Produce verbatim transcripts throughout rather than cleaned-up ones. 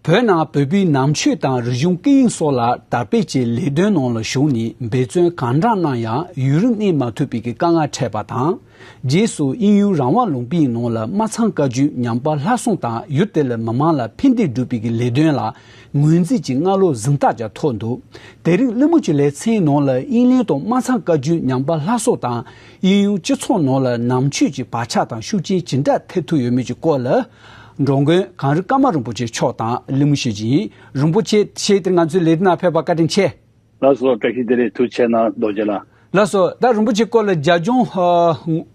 བོད་ནང་བོད་པའི་ནང་ཆོས་དང་རིག་གཞུང་སྐད་ཡིག་སོགས་ལ་དར་སྤེལ་གྱི་ལས་དོན་ནང་ལ་ཞུགས་ནས་འབད་བརྩོན་གང་དྲག་གནང་ཡང་ཡུན་རིང་གནས་མ་ཐུབ་པའི་དཀའ་ངལ་འཕྲད་པ་དང་། རྗེས་སུ་དབྱིན་ཡུལ་རང་དབང་ལུང་པའི་ནང་ལ་སྨར་ཚང་བཀའ་བརྒྱུད་ཉམས་པ་སླར་གསོ་དང་ཡུལ་དེ་ལ་མི་མང་ལ་ཕན་བདེ་སྒྲུབ་པའི་ལས་དོན་ལ་ངོས་འཛིན་གྱི་སྔ་ལོ་གཟེངས་རྟགས་ཀྱང་ཐོབ་འདུག་དེ་རིང་གླེང་མོལ་གྱི་ལེ་ཚན་ནང་ལ་དབྱིན་ལན་དང་སྨར་ཚང་བཀའ་བརྒྱུད་ཉམས་པ་སླར་གསོ་དང་དབྱིན་ཡུལ་སྤྱི་ཚོགས་ནང་ལ་ནང་ཆོས་ཀྱི་བག་ཆགས་དང་ཤུགས་རྐྱེན་ཇི་འདྲ་ཐེབས་ཐུབ་ཡོད་མེད་ཀྱི་སྐོར་ལ། འགྲོ་མགོན་གངས་རི་ཀརྨ་རིན་པོ་ཆེ་མཆོག་དང་གླེང་མོལ་བྱེད་ཀྱི་ཡིན། རིན་པོ་ཆེ་ཕྱེད་དེར་ང་ཚོའི་ལས་རིམ་ནང་ཕེབས་པ་བཀའ་དྲིན་ཆེ། ལགས་སོ། བཀྲ་ཤིས་བདེ་ལེགས། ཐུགས་རྗེ་གནང་། རྡོ་རྗེ་ལགས། ལགས་སོ། ད་རིན་པོ་ཆེ་སྐོར་ལ་རྒྱབ་ལྗོངས་ཨ་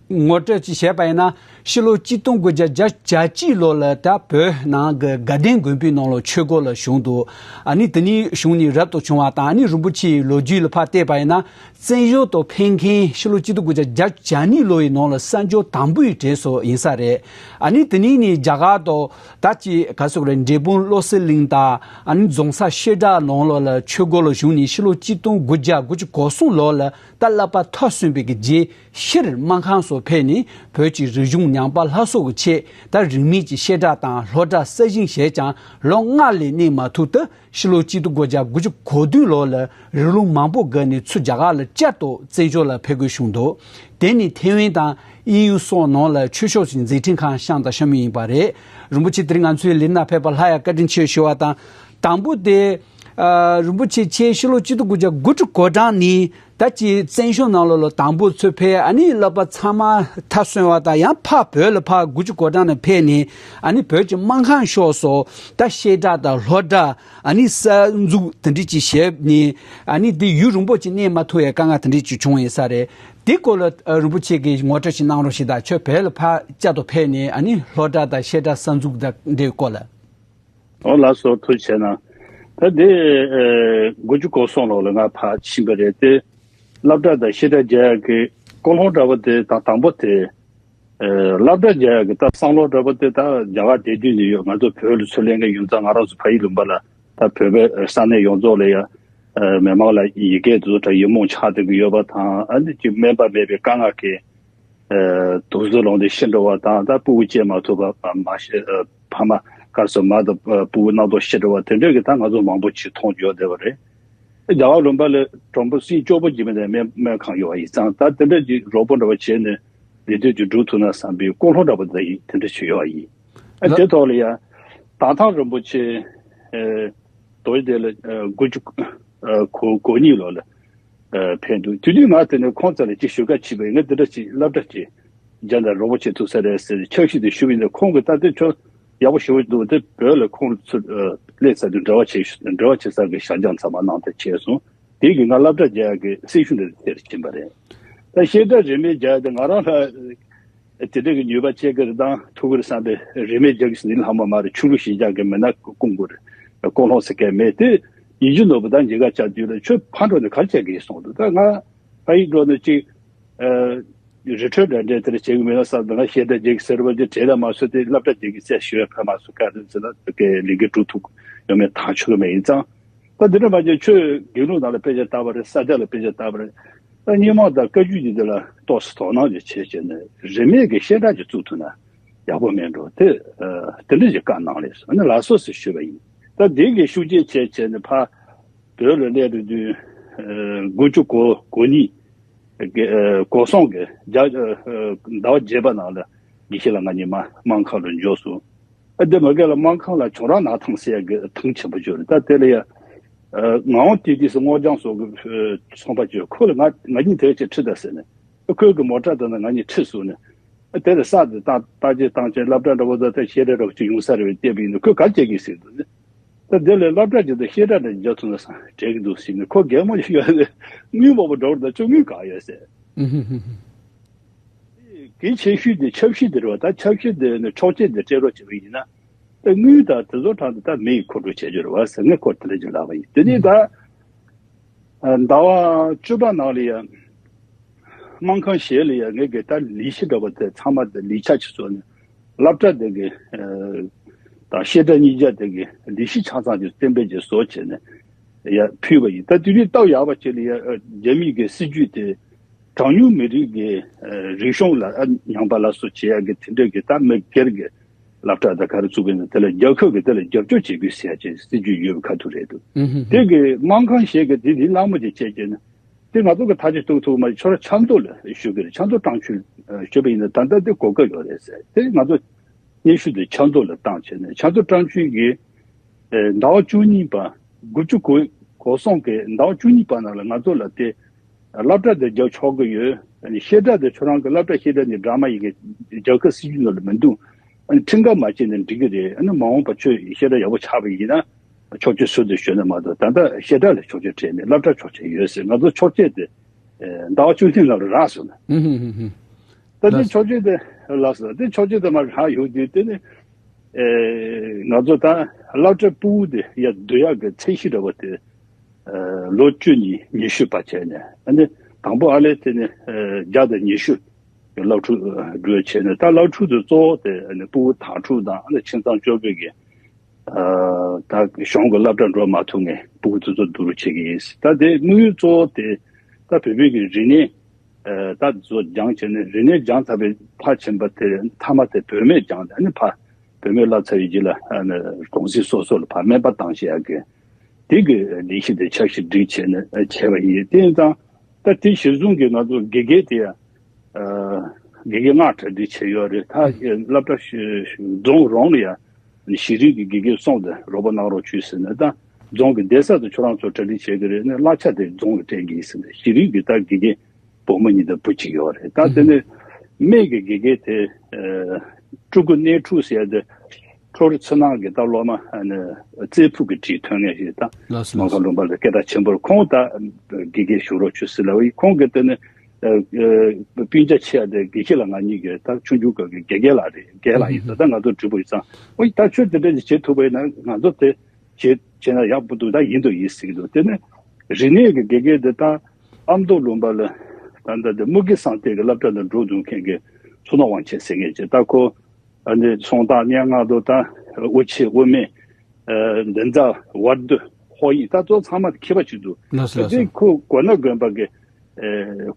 ངོ་སྤྲོད་ཅིག་བྱས་པ་ཡིན་ན། ཕྱི་ལོ་གཅིག་སྟོང་དགུ་བརྒྱ་བརྒྱད་ཅུ་གྱ་གཅིག་ལོ་ལ་ད་བོད་ནང་གི་དགའ་ལྡན་དགོན་པའི་ནང་ལ་ཆོས་སྒོ་ལ་ཞུགས་འདུག་ཨ་ནི་དེ་ནས་གཞུང་ནས་རབ་ཏུ་བྱུང་བ་དང་། ཨ་ནི་རིན་པོ་ཆེའི་ལོ་རྒྱུས་ལ་ཕར་བལྟས་པ་ཡིན་ན། བཙན་བྱོལ་དུ་ཕེབས་མཁན་ཕྱི་ལོ་གཅིག་སྟོང་དགུ་བརྒྱ་བརྒྱད་ཅུ་གྱ་གཉིས་ལོ་ཡི་ནང་ལ་གསར་འབྱོར་དང་པོའི་གྲས་སུ་ཡིན་ས་རེད། ཨ་ནི་དེ་ནས་ནི་རྒྱ་གར་དུ་ད་ཅི་ག་ཟེར་དགོས་རེད། འབྲས་སྤུངས་བློ་གསལ་གླིང་དང་ཨ་ནི་རྫོང་སར་བཤད་གྲྭ་ནང་ལོགས་ལ་ཆོས་སྒོ་ལ་ཞུགས་ནས་ཕྱི་ལོ་གཅིག་སྟོང་དགུ་བརྒྱ་དགུ་བཅུ་གོ་གསུམ་ལོ་ལ་ད་བསླབ་པ་མཐར་སོན་པའི་གི་རྗེས་ཕྱིར་སྨར་ཁམས་སུ་ཕེབས་ནས་བོད་ཀྱི་རིག་གཞུང་ཉམས་པ་སླར་གསོ་གི་ཆེད་ད་རིན་མེད་ཀྱི་བཤད་གྲྭ་དང་སློབ་གྲྭ་གསར་བཞེངས་བྱས་ཀྱང་ལོ་ལྔ་ལས་གནས་མ་ཐུབ་སྟེ། ཕྱི་ལོ་གཅིག་སྟོང་དགུ་བརྒྱ་དགུ་བཅུ་གོ་བདུན་ལོ་ལ་རི་ལུང་མང་པོ་བརྒལ་ནས་ཚུར་རྒྱ་གར་ལ་བསྐྱར་དུ་བཙན་བྱོལ་ལ་ཕེབས་དགོས་བྱུང་འདུག་དེ་ནི་ཐེ་ཝན་དང་དབྱིན་ཡུལ་སོགས་ནང་ལ་ཆོས་ཕྱོགས་ཀྱི་མཛད་འཕྲིན་ཁག་བཤམས་དང་བཤམས་མུས་ཡིན་པ་རེད། རིན་པོ་ཆེ་དེ་རིང་ང་ཚོའི་ལས་རིམ་ནང་ཕེབས་པ་སླར་ཡང་བཀའ་དྲིན་ཆེ་ཞུ་བ་དང་། དང་པོ་དེ། ཨ། རིན་པོ་ཆེ་ཁྱེད་ཕྱི་ལོ་གཅིག་སྟོང་དགུ་བརྒྱ་དགུ་བཅུ་གོ་གྲངས་ནས་ད་ཅི་བཙན་བྱོལ་ནང་ལོགས་ལ་དང་པོ་ཚུར་ཕེབས། ཨ་ནི་བསླབ་པ་ཚང་མ་མཐར་སོན་པ་དང་། ཡང་ཕར་བོད་ལ་ཕར་དགུ་བཅུ་གོ་གྲངས་ནས་ཕེབས་ནས་ཨ་ནི་བོད་ཀྱི་སྨར་ཁམས་ཕྱོགས་སུ་ད་བཤད་གྲྭ་དང་སློབ་གྲྭ། ཨ་ནི་གསར་འཛུགས་དེ་འདྲ་ཅིག་བྱས་ནས། ཨ་ནི་དེ་ཡུན་རིང་པོ་ཅིག་གནས་མ་ཐུབ་ཡའི་དཀའ་ངལ་དེ་འདྲ་ཅིག་བྱུང་ཡོད་ས་རེད། དེ་སྐོར་ལ་ཨ་རིན་པོ་ཆེ་གིས་ངོ་སྤྲོད་ཅིག་གནང་རོགས་ཞེས་དང་། ཁྱོད་བོད་ལ་ཕར་བསྐྱར་དུ་ཕེབས་ནས་ཨ་ནི་སློབ་གྲྭ་དང་བཤད་གྲྭ་གསར་འཛུགས་དང་འབྲེལ་བའི་སྐོར་ལ། ཨོ་ལགས་སོ། ཐུགས་རྗེ་གནང་། ད་དེ་ཨེ་དགུ་བཅུ་གོ་གསུམ་ལོ་ལ་ང་ཕར་ཕྱིན་པ་རེད་དེ། སློབ་གྲྭ་དང་བཤད་གྲྭ་རྒྱག་ཡག་གི་ཀུན་སློང་འདྲ་བོ་དེ་དང་དང་པོ་དེ། ཨེ་སློབ་གྲྭ་རྒྱག་ཡག་གི་ད་བསམ་བློ་འདྲ་བོ་དེ་ད་རྒྱ་གར་བསྡད་དུས་ནས་ཡོད། ང་ཚོ་བོད་ལ་ཚུར་སླེབས་མཁན་ཡིན་ཙང་ང་རང་ཚོ་ཕ་ཡུལ་ལུང་པ་ལ་ད་བོད་པའི་ས་གནས་ཡོངས་རྫོགས་ལ་ཡ་ཨེ་མི་མང་ལ་ཡི་གེ་དེ་ཚོ་ད་ཡིག་རྨོངས་ཆགས་བསྡད་ཀྱི་ཡོད་པ་དང་། ཨ་ནི་ཅིག་སྨན་པ་མེད་པའི་དཀའ་ངལ་གྱིས། ཨ་དུག་སྦྲུལ་ལོང་དེ་ཤི་འགྲོ་བ་དང་། ད་སྤུ་གུ་སྐྱེ་མ་ཐུབ་པ་མ་ཤི། ཨ་ཕ་མ་ག་རེ་ཟེར། མ་དང་ཨ་སྤུ་གུ་རྣམ་རྟོག་ཤི་འགྲོ་བ་དེ་འདྲ་གི་ད་ང་ཚོ་མང་པོ་ཅིག་མཐོང་ཡོད་བསྡད་པ་རེད། རྒྱ་གར་ལུང་པ་ལ་གྲོང་པ་སུམ་ཅུ་སོ་བརྒྱད་པ་ནས་སྨན་སྨན་ཁང་ཡོད་པ་ཡིན་ཙང་། ད་དེ་འདྲ་ཅིག་རོགས་པ་འདྲ་བ་བྱས་ནས་ལས་དོན་ཅིག་སྒྲུབ་ཐུབ་ན་བསམ་པའི་ཀུན་སློང་འདྲ་པོ་དེ་དེ་འདྲ་ཅིག་ཡོད་པ་ཡིན། ཨ་ལ། དེ་ཐོག་ལ་ཡང་དྭགས་ཐང་རིན་པོ་ཆེ་ཨ་རྡོ་རྗེ་གདན་ལ་ཨ་དགུ་བཅུ་ཨ་གོ་གོ་གཉིས་ལོ་ལ་ཨ་ཕེབས་འདུག་དེ་དུས་ང་དེ་ནས་ཁོང་རྩ་ལ་ཅིག་ཞུ་ག་ཕྱིན་པ་ཡིན། ང་འདི་འདྲ་ཅིག་སློབ་གྲྭ་ཅིག་རྒྱག་ན་རོགས་པ་བྱེད་ཐུབ་ས་རེད་ཟེར་ནས་འཆར་གཞི་དེ་ཞུས་པ་ཡིན་ན། ཁོང་གིས་ད་དེ་ཁྱོད་ཡག་པོ་ཞེ་པོ་འདུག་དེ་བོད་ལ་ཁོང་ཚུར་ཨ་སླེབས་ཚར་དུས་འབྲེལ་བ་བྱེད་ཤོག་འབྲེལ་བ་བྱེད་ས་གི་ཞལ་འཇགས་ཚང་མ་གནང་དེ་བྱས་སོང་། དེ་གིས་ང་སློབ་གྲྭ་རྒྱག་ཡག་གི་སེམས་ཤུགས་འདི་དེར་ཕྱིན་པ་རེད། ད་བཤད་གྲྭ་རིན་མེད་རྒྱག་ཡག་དེ་ང་རང་ལ་དེ་འདྲ་གི་ནུས་པ་སྐྱེ་གི་རེད་དང་ཐུབ་གི་རེད་བསམ་པའི། རིན་མེད་རྒྱག་གི་ཟེར་ནི་ལྷག་མ་མ་རེད། ཆོས་ལུགས་གཞིས་ཆགས་ཀྱི་མི་སྣ་སྐུ་མགོ་རེད། ཀུན་སློང་ཟེར་མཁན་མེད་དེ། ཡིན་གཅིག་མིན་གཅིག་ད་ཉེན་ཁ་ཆགས་དུས་ལ་ཁྱོད་ཕར་འགྲོ་ནས་ག་རེ་བྱེད་ཀྱི་ཡིན་གསུངས་འདུག་ད་ང་ཕ་ཡུལ་འགྲོ་ནས་ཅིག་ཨ་རི་ཁྲོད་འདྲ་འདྲ་དེ་འདྲ་བྱེད་ཀྱི་མེད་ན་བསམ་དུས། ང་བཤད་གྲྭ་རྒྱག་གི་ཟེར་བ་དེ་བྲེལ་ལ་མ་སོང་སྟེ། སློབ་གྲྭ་རྒྱག་གི་ཟེར་ཞུ་བ་ཕེབས་མ་སོང་། ག་རེ་ཟེར་ན་དེ་གའི་ལས་འགན་སྒྲུབ་ཐུབ་ཡོད་མེད་ཐག་ཆོད་ཀྱི་མེད། ཡིན་ཙང་ད་འདི་འདྲ་མ་བྱས། ཁྱོད་དགེ་ལུགས་ནང་ལ་དཔེ་ཆ་ལྟ་བ་རེད། ས་སྐྱ་ལ་དཔེ་ཆ་ལྟ་བ་རེད། ད་རྙིང་མ་དང་བཀའ་བརྒྱུད་ཀྱི་འདི་ལ་ཏོག་ཙམ་དོ་སྣང་ཅིག་བྱས་བྱས་ནས་རིན་མེད་ཀྱི་བཤད་གྲྭ་ཅིག་བཙུགས་ཐུབ་ན་ཡག་པོ་མེད་འགྲོ། དེ་ཨ་དེ་འདྲ་ཞིག་བཀའ་གནང་ལེ་སོང་། ཨ་ནི་ལགས་སོ་ཟེར་ཞུས་པ་ཡིན། ད་དེ་གི་ཤུགས་རྐྱེན་བྱས་བྱས་ནས་ཕར་བོད་ལ་སླེབས་དུས་དུས་ཨ་དགུ་བཅུ་གོ་གོ་གཉིས་ཀྱི་ཨ་གོ་གསུམ་གྱི་རྒྱ་ཨ་ཟླ་བ་བརྒྱད་པ་ནང་ལ་དགེ་བཤེས་ལགས་ང་གཉིས་མ་སྨར་ཁམས་ལ་འབྱོར་སོང་། ཨ་དེ་མ་གི་ལ་སྨར་ཁམས་ལ་གྱང་རག་ནག་ཐང་ཟེར་ཡག་གི་ཐང་ཆེན་པོ་ཅིག་ཡོད་རེད། ད་དེ་ལ་ཡ་ཨ་ངག་དབང་ཏི་ཏི་ཟེར་སྔོ་ལྗང་ཟེར་གི་ཨ་ཚོང་པ་ཅིག་ཡོད། ཁོ་ལ་ང་ང་གཉིས་དེ་བྱས་ཁྲིད་དང་ཟེར་ནས། ཨ་ཁོས་གི་མོ་ཊ་དེ་ནང་ང་གཉིས་ཁྲིད་སོང་ནས། ཨ་དེ་ལ་ས་དེ་བཏང་བཏང་བྱས་བཏང་བྱས་སློབ་གྲྭ་འདྲ་པོ་དང་དེ་བཤད་གྲྭ་འདྲ་པོ་ཅིག་ཡོང་ས་རེད་བསྡད་པ་ཡིན་ན། ཁོས་ག་རེ་བྱེད་ཀྱི་ཟེར་འདུག་ནས། ད་དེ་ལས་སློབ་གྲྭ་ཅིག་དང་བཤད་གྲྭ་འདྲ་བརྒྱབ་ཐུབ་ན་བསམ། འགྲིག་གི་འདུག་ཟེར་ནས། ཁོ་གད་མོ་ཞིག་ཡོད་ནས་དངུལ་མང་པོ་འགྲོ་རུ་ད་ཁྱོད་དངུལ་ག་ཡོད་ཟེར། ཨུ་ཧུ་ཧུ་ཧུ། གལ་ཆེ་ཤོས་དེ་ཆབ་སྲིད་དེ་རེད་བ། ད་ཆབ་སྲིད་དེ་ནི་འཕྲོག་བྱེད་དེ་སྤྲད་རོགས་བྱེད་པ་ཡིན་ན། ད་དངུལ་དང་དེ་ཚོ་དྲངས་ཏེ་ད་མི་ཡི་མཁོ་སྤྲོད་བྱེད་རྒྱུ་རེད་བ་ཟེར། ངས་ཁོར་དེ་འདྲ་ཅིག་ལབ་པ་ཡིན། དེ་ནས་ད་ཟླ་བ་བཅུ་པ་ནང་ལ་ཡ་སྨར་ཁམས་གཞན་ལ་ཡ་ངས་གི་ད་ལས་གཞི་འདྲ་པོ་དེ་ཚང་མ་དེ་ལས་འཆར་ཅིག་བཟོས་ནས། སློབ་གྲྭ་དེ་གི་ཨ་དང་བཤད་གྲྭ་གཉིས་ཆ་དེ་གི་ལས་གཞི་ཆ་ཚང་ཅིག་གཏན་འབེབས་ཅིག་བཟོས་བྱས་ནས་ཡར་ཕུལ་བ་ཡིན། ད་དེ་དུས་སྟབས་ཡག་པ་ཅིག་ལ་ཡ་ཨ་རྒྱ་མི་གི་སྲིད་ཇུས་དེ་གྲངས་ཉུང་མི་རིགས་ཀྱི་ཨ་རིག་གཞུང་ལ་ཨ་ཉམས་པ་སླར་གསོ་བྱེད་ཡག་གི་དེ་འདྲ་གི་ད་མི་སྒེར་གྱི་ སློབ་གྲྭ་དང་ག་རེ་བཙུགས་པ་ཡིན་ན་དེ་ལ་རྒྱལ་ཁབ་ཀྱིས་དེ་ལ་རྒྱབ་སྐྱོར་བྱེད་དགོས་ཟེར་ཡ་ཅིག་སྲིད་ཇུས་ཡོད་པའི་ཁ་ཐུག་རེད་འདུག་ཨུ་ཧུམ་དེ་གི་སྨར་ཁམས་གཞན་གྱི་དེ་དེ་སླ་མོ་ཅིག་བྱས་བྱས་ན། དེ་ང་ཚོ་གི་ཐག་གཅོད་གཏུག་ཐུབ་མ་རེད། ཁྱོད་རང་ཆབ་མདོ་ལ་ཞུ་གི་རེད། ཆབ་མདོ་ཀྲང་ཅུན་ཞུས་པ་ཡིན་ན་ད་ལྟ་དེ་གོ་སྐབས་ཡོད་རེད་ཟེར། དེ་ང་ཚོ་སྙན་ཞུ་དེ་ཆབ་མདོ་ལ་བཏང་བྱས་ནས་ཆབ་མདོ་ཀྲང་ཅུན་གྱིས་ཟླ་བ་བཅུ་གཉིས་པ་དགུ་བཅུ་གོ་གསུམ་གི་ཟླ་བ་བཅུ་གཉིས་པ་ནང་ལ་ང་ཚོ་ལ་དེ་སློབ་གྲྭ་དེ་རྒྱག་ཆོག་གི་ཡོད། བཤད་གྲྭ་དེ་ཁྱོད་རང་གི་སློབ་གྲྭ་བཤད་གྲྭ་ནི་འདྲ་མ་ཡིན་གི་རྒྱལ་ཁབ་སྲིད་ཇུས་ནང་ལ་མི་འདུག་ཁྲིམས་འགལ་མ་བྱས་ན་འགྲིག་གི་རེད། ཨ་ནི་མ་འོངས་པ་ཁྱོད་བཤད་གྲྭ་ཡག་པོ་ཆགས་པ་ཡིན་ན། ཆོག་མཆན་ཟུར་དུ་ཞུས་ན་མ་གཏོགས་ད་ལྟ་བཤད་གྲྭ་ལ་ཆོག་མཆན་སྤྲད་མེད། སློབ་གྲྭ་ཆོག་མཆན་ཡོད་ཟེར། ང་ཚོ་ཆོག་མཆན་དེ་ཟླ་བ་བཅུ་གཉིས་ལ་རག་སོང་ན། ད་དེ་ཆོག་མཆན་དེ་ལགས་སོ། དེ་ཆོག་མཆན་དེ་མ་རག་ཡོད་དུས་དེ་ནི་ང་ཚོ་ད་སློབ་གྲྭ་ཕྲུ་གུ་དེ་ཡར་བསྡུ་ཡག་གི་ཚད་གཞི་འདྲ་བོ་དེ་ལོ་བཅུ་གཉིས་ཉི་ཤུ་པ་བྱས་ནས་ཨ་ནི་དང་པོ་ཨ་ལས་དེ་ནི་བརྒྱ་དང་ཉི་ཤུ་སློབ་ཕྲུག་འགྲོ་བྱས་ནས་ད་སློབ་ཕྲུག་དེ་གཙོ་བོ་དེ་ཨ་ནི་ཕྲུ་གུ་དྭགས་ཕྲུག་དང་ཨ་ནི་ཁྱིམ་ཚང་བཅོ་བརྒྱད་ཀྱི། ད་གཞུང་གི་སློབ་གྲྭ་འགྲོ་མ་ཐུབ་མཁན་ཕྲུ་གུ་དེ་ཚོ་བསྡུ་རུབ་བྱེད་ཀྱི་ཡིན། ད་དེ་དམིགས་ཡུལ་གཙོ་བོ་དེ་ད་བོད་བོད་ཀྱི་རིག་གནས་ད་དེ་ཚོ་སྦྱངས་བྱས་ནས་རིག་གནས་སྦྱངས་ཚར་བའི་ཕར་ཕྱིན་པ་དེ་མཐའ་མ་དེ་བུད་མེད་སྦྱངས་ནས་ཨ་ནི་ཕར་བུད་མེད་བསླབ་ཚར་བའི་རྗེས་ལ་གུང་སེང་སོ་སོ་ལ་ཕར་སྨན་པ་བཏང་བྱེད་ཡག་གི་དེ་གི་ལས་གཞི་དེ་འཆར་གཞི་སྒྲིག་བྱས་ནས་བྱས་པ་ཡིན། དེ་ཡིན་ཙང་ད་དེ་གཞིར་བཟུང་གི་ང་ཚོ་དགེ་རྒན་དེ་ཡང་། དགེ་རྒན་ལྔ་གྲ་སྒྲིག་བྱས་ཡོད་རེད། ད་སློབ་གྲྭ་རྫོང་རང་ལ་ཡང་གཞི་རིམ་གྱི་དགེ་རྒན་གསུམ་དེ་རོགས་པ་གནང་རོགས་བྱོས་ཟེར་ནས་ད་རྫོང་གི་བསྡད་ས་དེ་ཁྱོད་རང་ཚོ་གྲ་སྒྲིག་བྱེད་ཀྱི་རེད་ནས་གླ་ཆ་དེ་རྫོང་གིས་སྤྲད་ཀྱི་ཡིན་ཟེར་ནས་གཞི་རིམ་གྱི་ད་དགེ་རྒན་བུ་མོ་གཉིས་དང་བུ་གཅིག་ཡོད་རེད། ད་དེ་ནས་སྨད་ཀྱི་དགེ་རྒན་དེ་སྤྲུལ་སྐུ་གནས་ཕྲུག་ཟེར་ཡ་དེ། ཁྲོ་རི་ཚུ་ནང་གི་ད་སློབ་མ་ཨ་ནི་རྩེ་ཕུག་གི་བྲིས་ཐོན་ངེས་ཤིག་ད་ལགས་སོ་མང་ལགས་ཁ་ལུང་པ་ལ་སྐད་གྲགས་ཆེན་པོར་ཁོང་ད་དགེ་རྒན་ཞུ་རོགས་བྱོས་ཟེར་ལབ་ཡིན། ཁོང་གིས་དེ་ནི་སྤུན་ཀྱག་ཆེ་ཡ་དེ་དགེ་བཤེས་ལགས་ང་གཉིས་ཀྱི་ད་ཆུང་ཆུང་སྐབས་ཀྱི་དགེ་རྒན་ལགས་རེད། རྒན་ལགས་ཡིན་ད་ད་ང་ཚོ་དྲི་བ་ཡིན་ཙང་ཨོ་ད་ཁྱོད་དེ་འདྲ་ཞིག་བྱེད་ཐུབ་པ་ཡིན་ན་ང་ཚོ་དེ་བྱེད་བྱེད་ན་ཡག་པོ་འདུག་ད་ཡིན་དུ་ཡིན་ཟེར་གྱི་འདུག་དེ་ནི་རིག་གནས་ཀྱི་དགེ་རྒན་དེ་ད་ཨ་མདོ་ལུང་པ་ལ་ད་ད་དེ་དམུ་དགེ་སངས་གཏེར་གྱི་སློབ་གྲྭ་ནང་འགྲོ་འདུག་མཁན་གྱི་མཚོ་སྣ་དབང་ཆེན་ཟེར་མཁན་ཅིག་ད་ཁོ། ཨ་ནི་ཚོང་རྟགས་སྙན་ངག་དོ་དང་དབུ་ཆེ་དབུ་མེད། འདི་འཛའ་བར་དོ་ཧོ་ཡིག་ད་གཙོ་ཚང་མ་མཁས་པ་ཅིག་འདུག་ལགས་སོ་ལགས་སོ། དེ་ཁོ་གོ་ན་དགོན་པ་གི་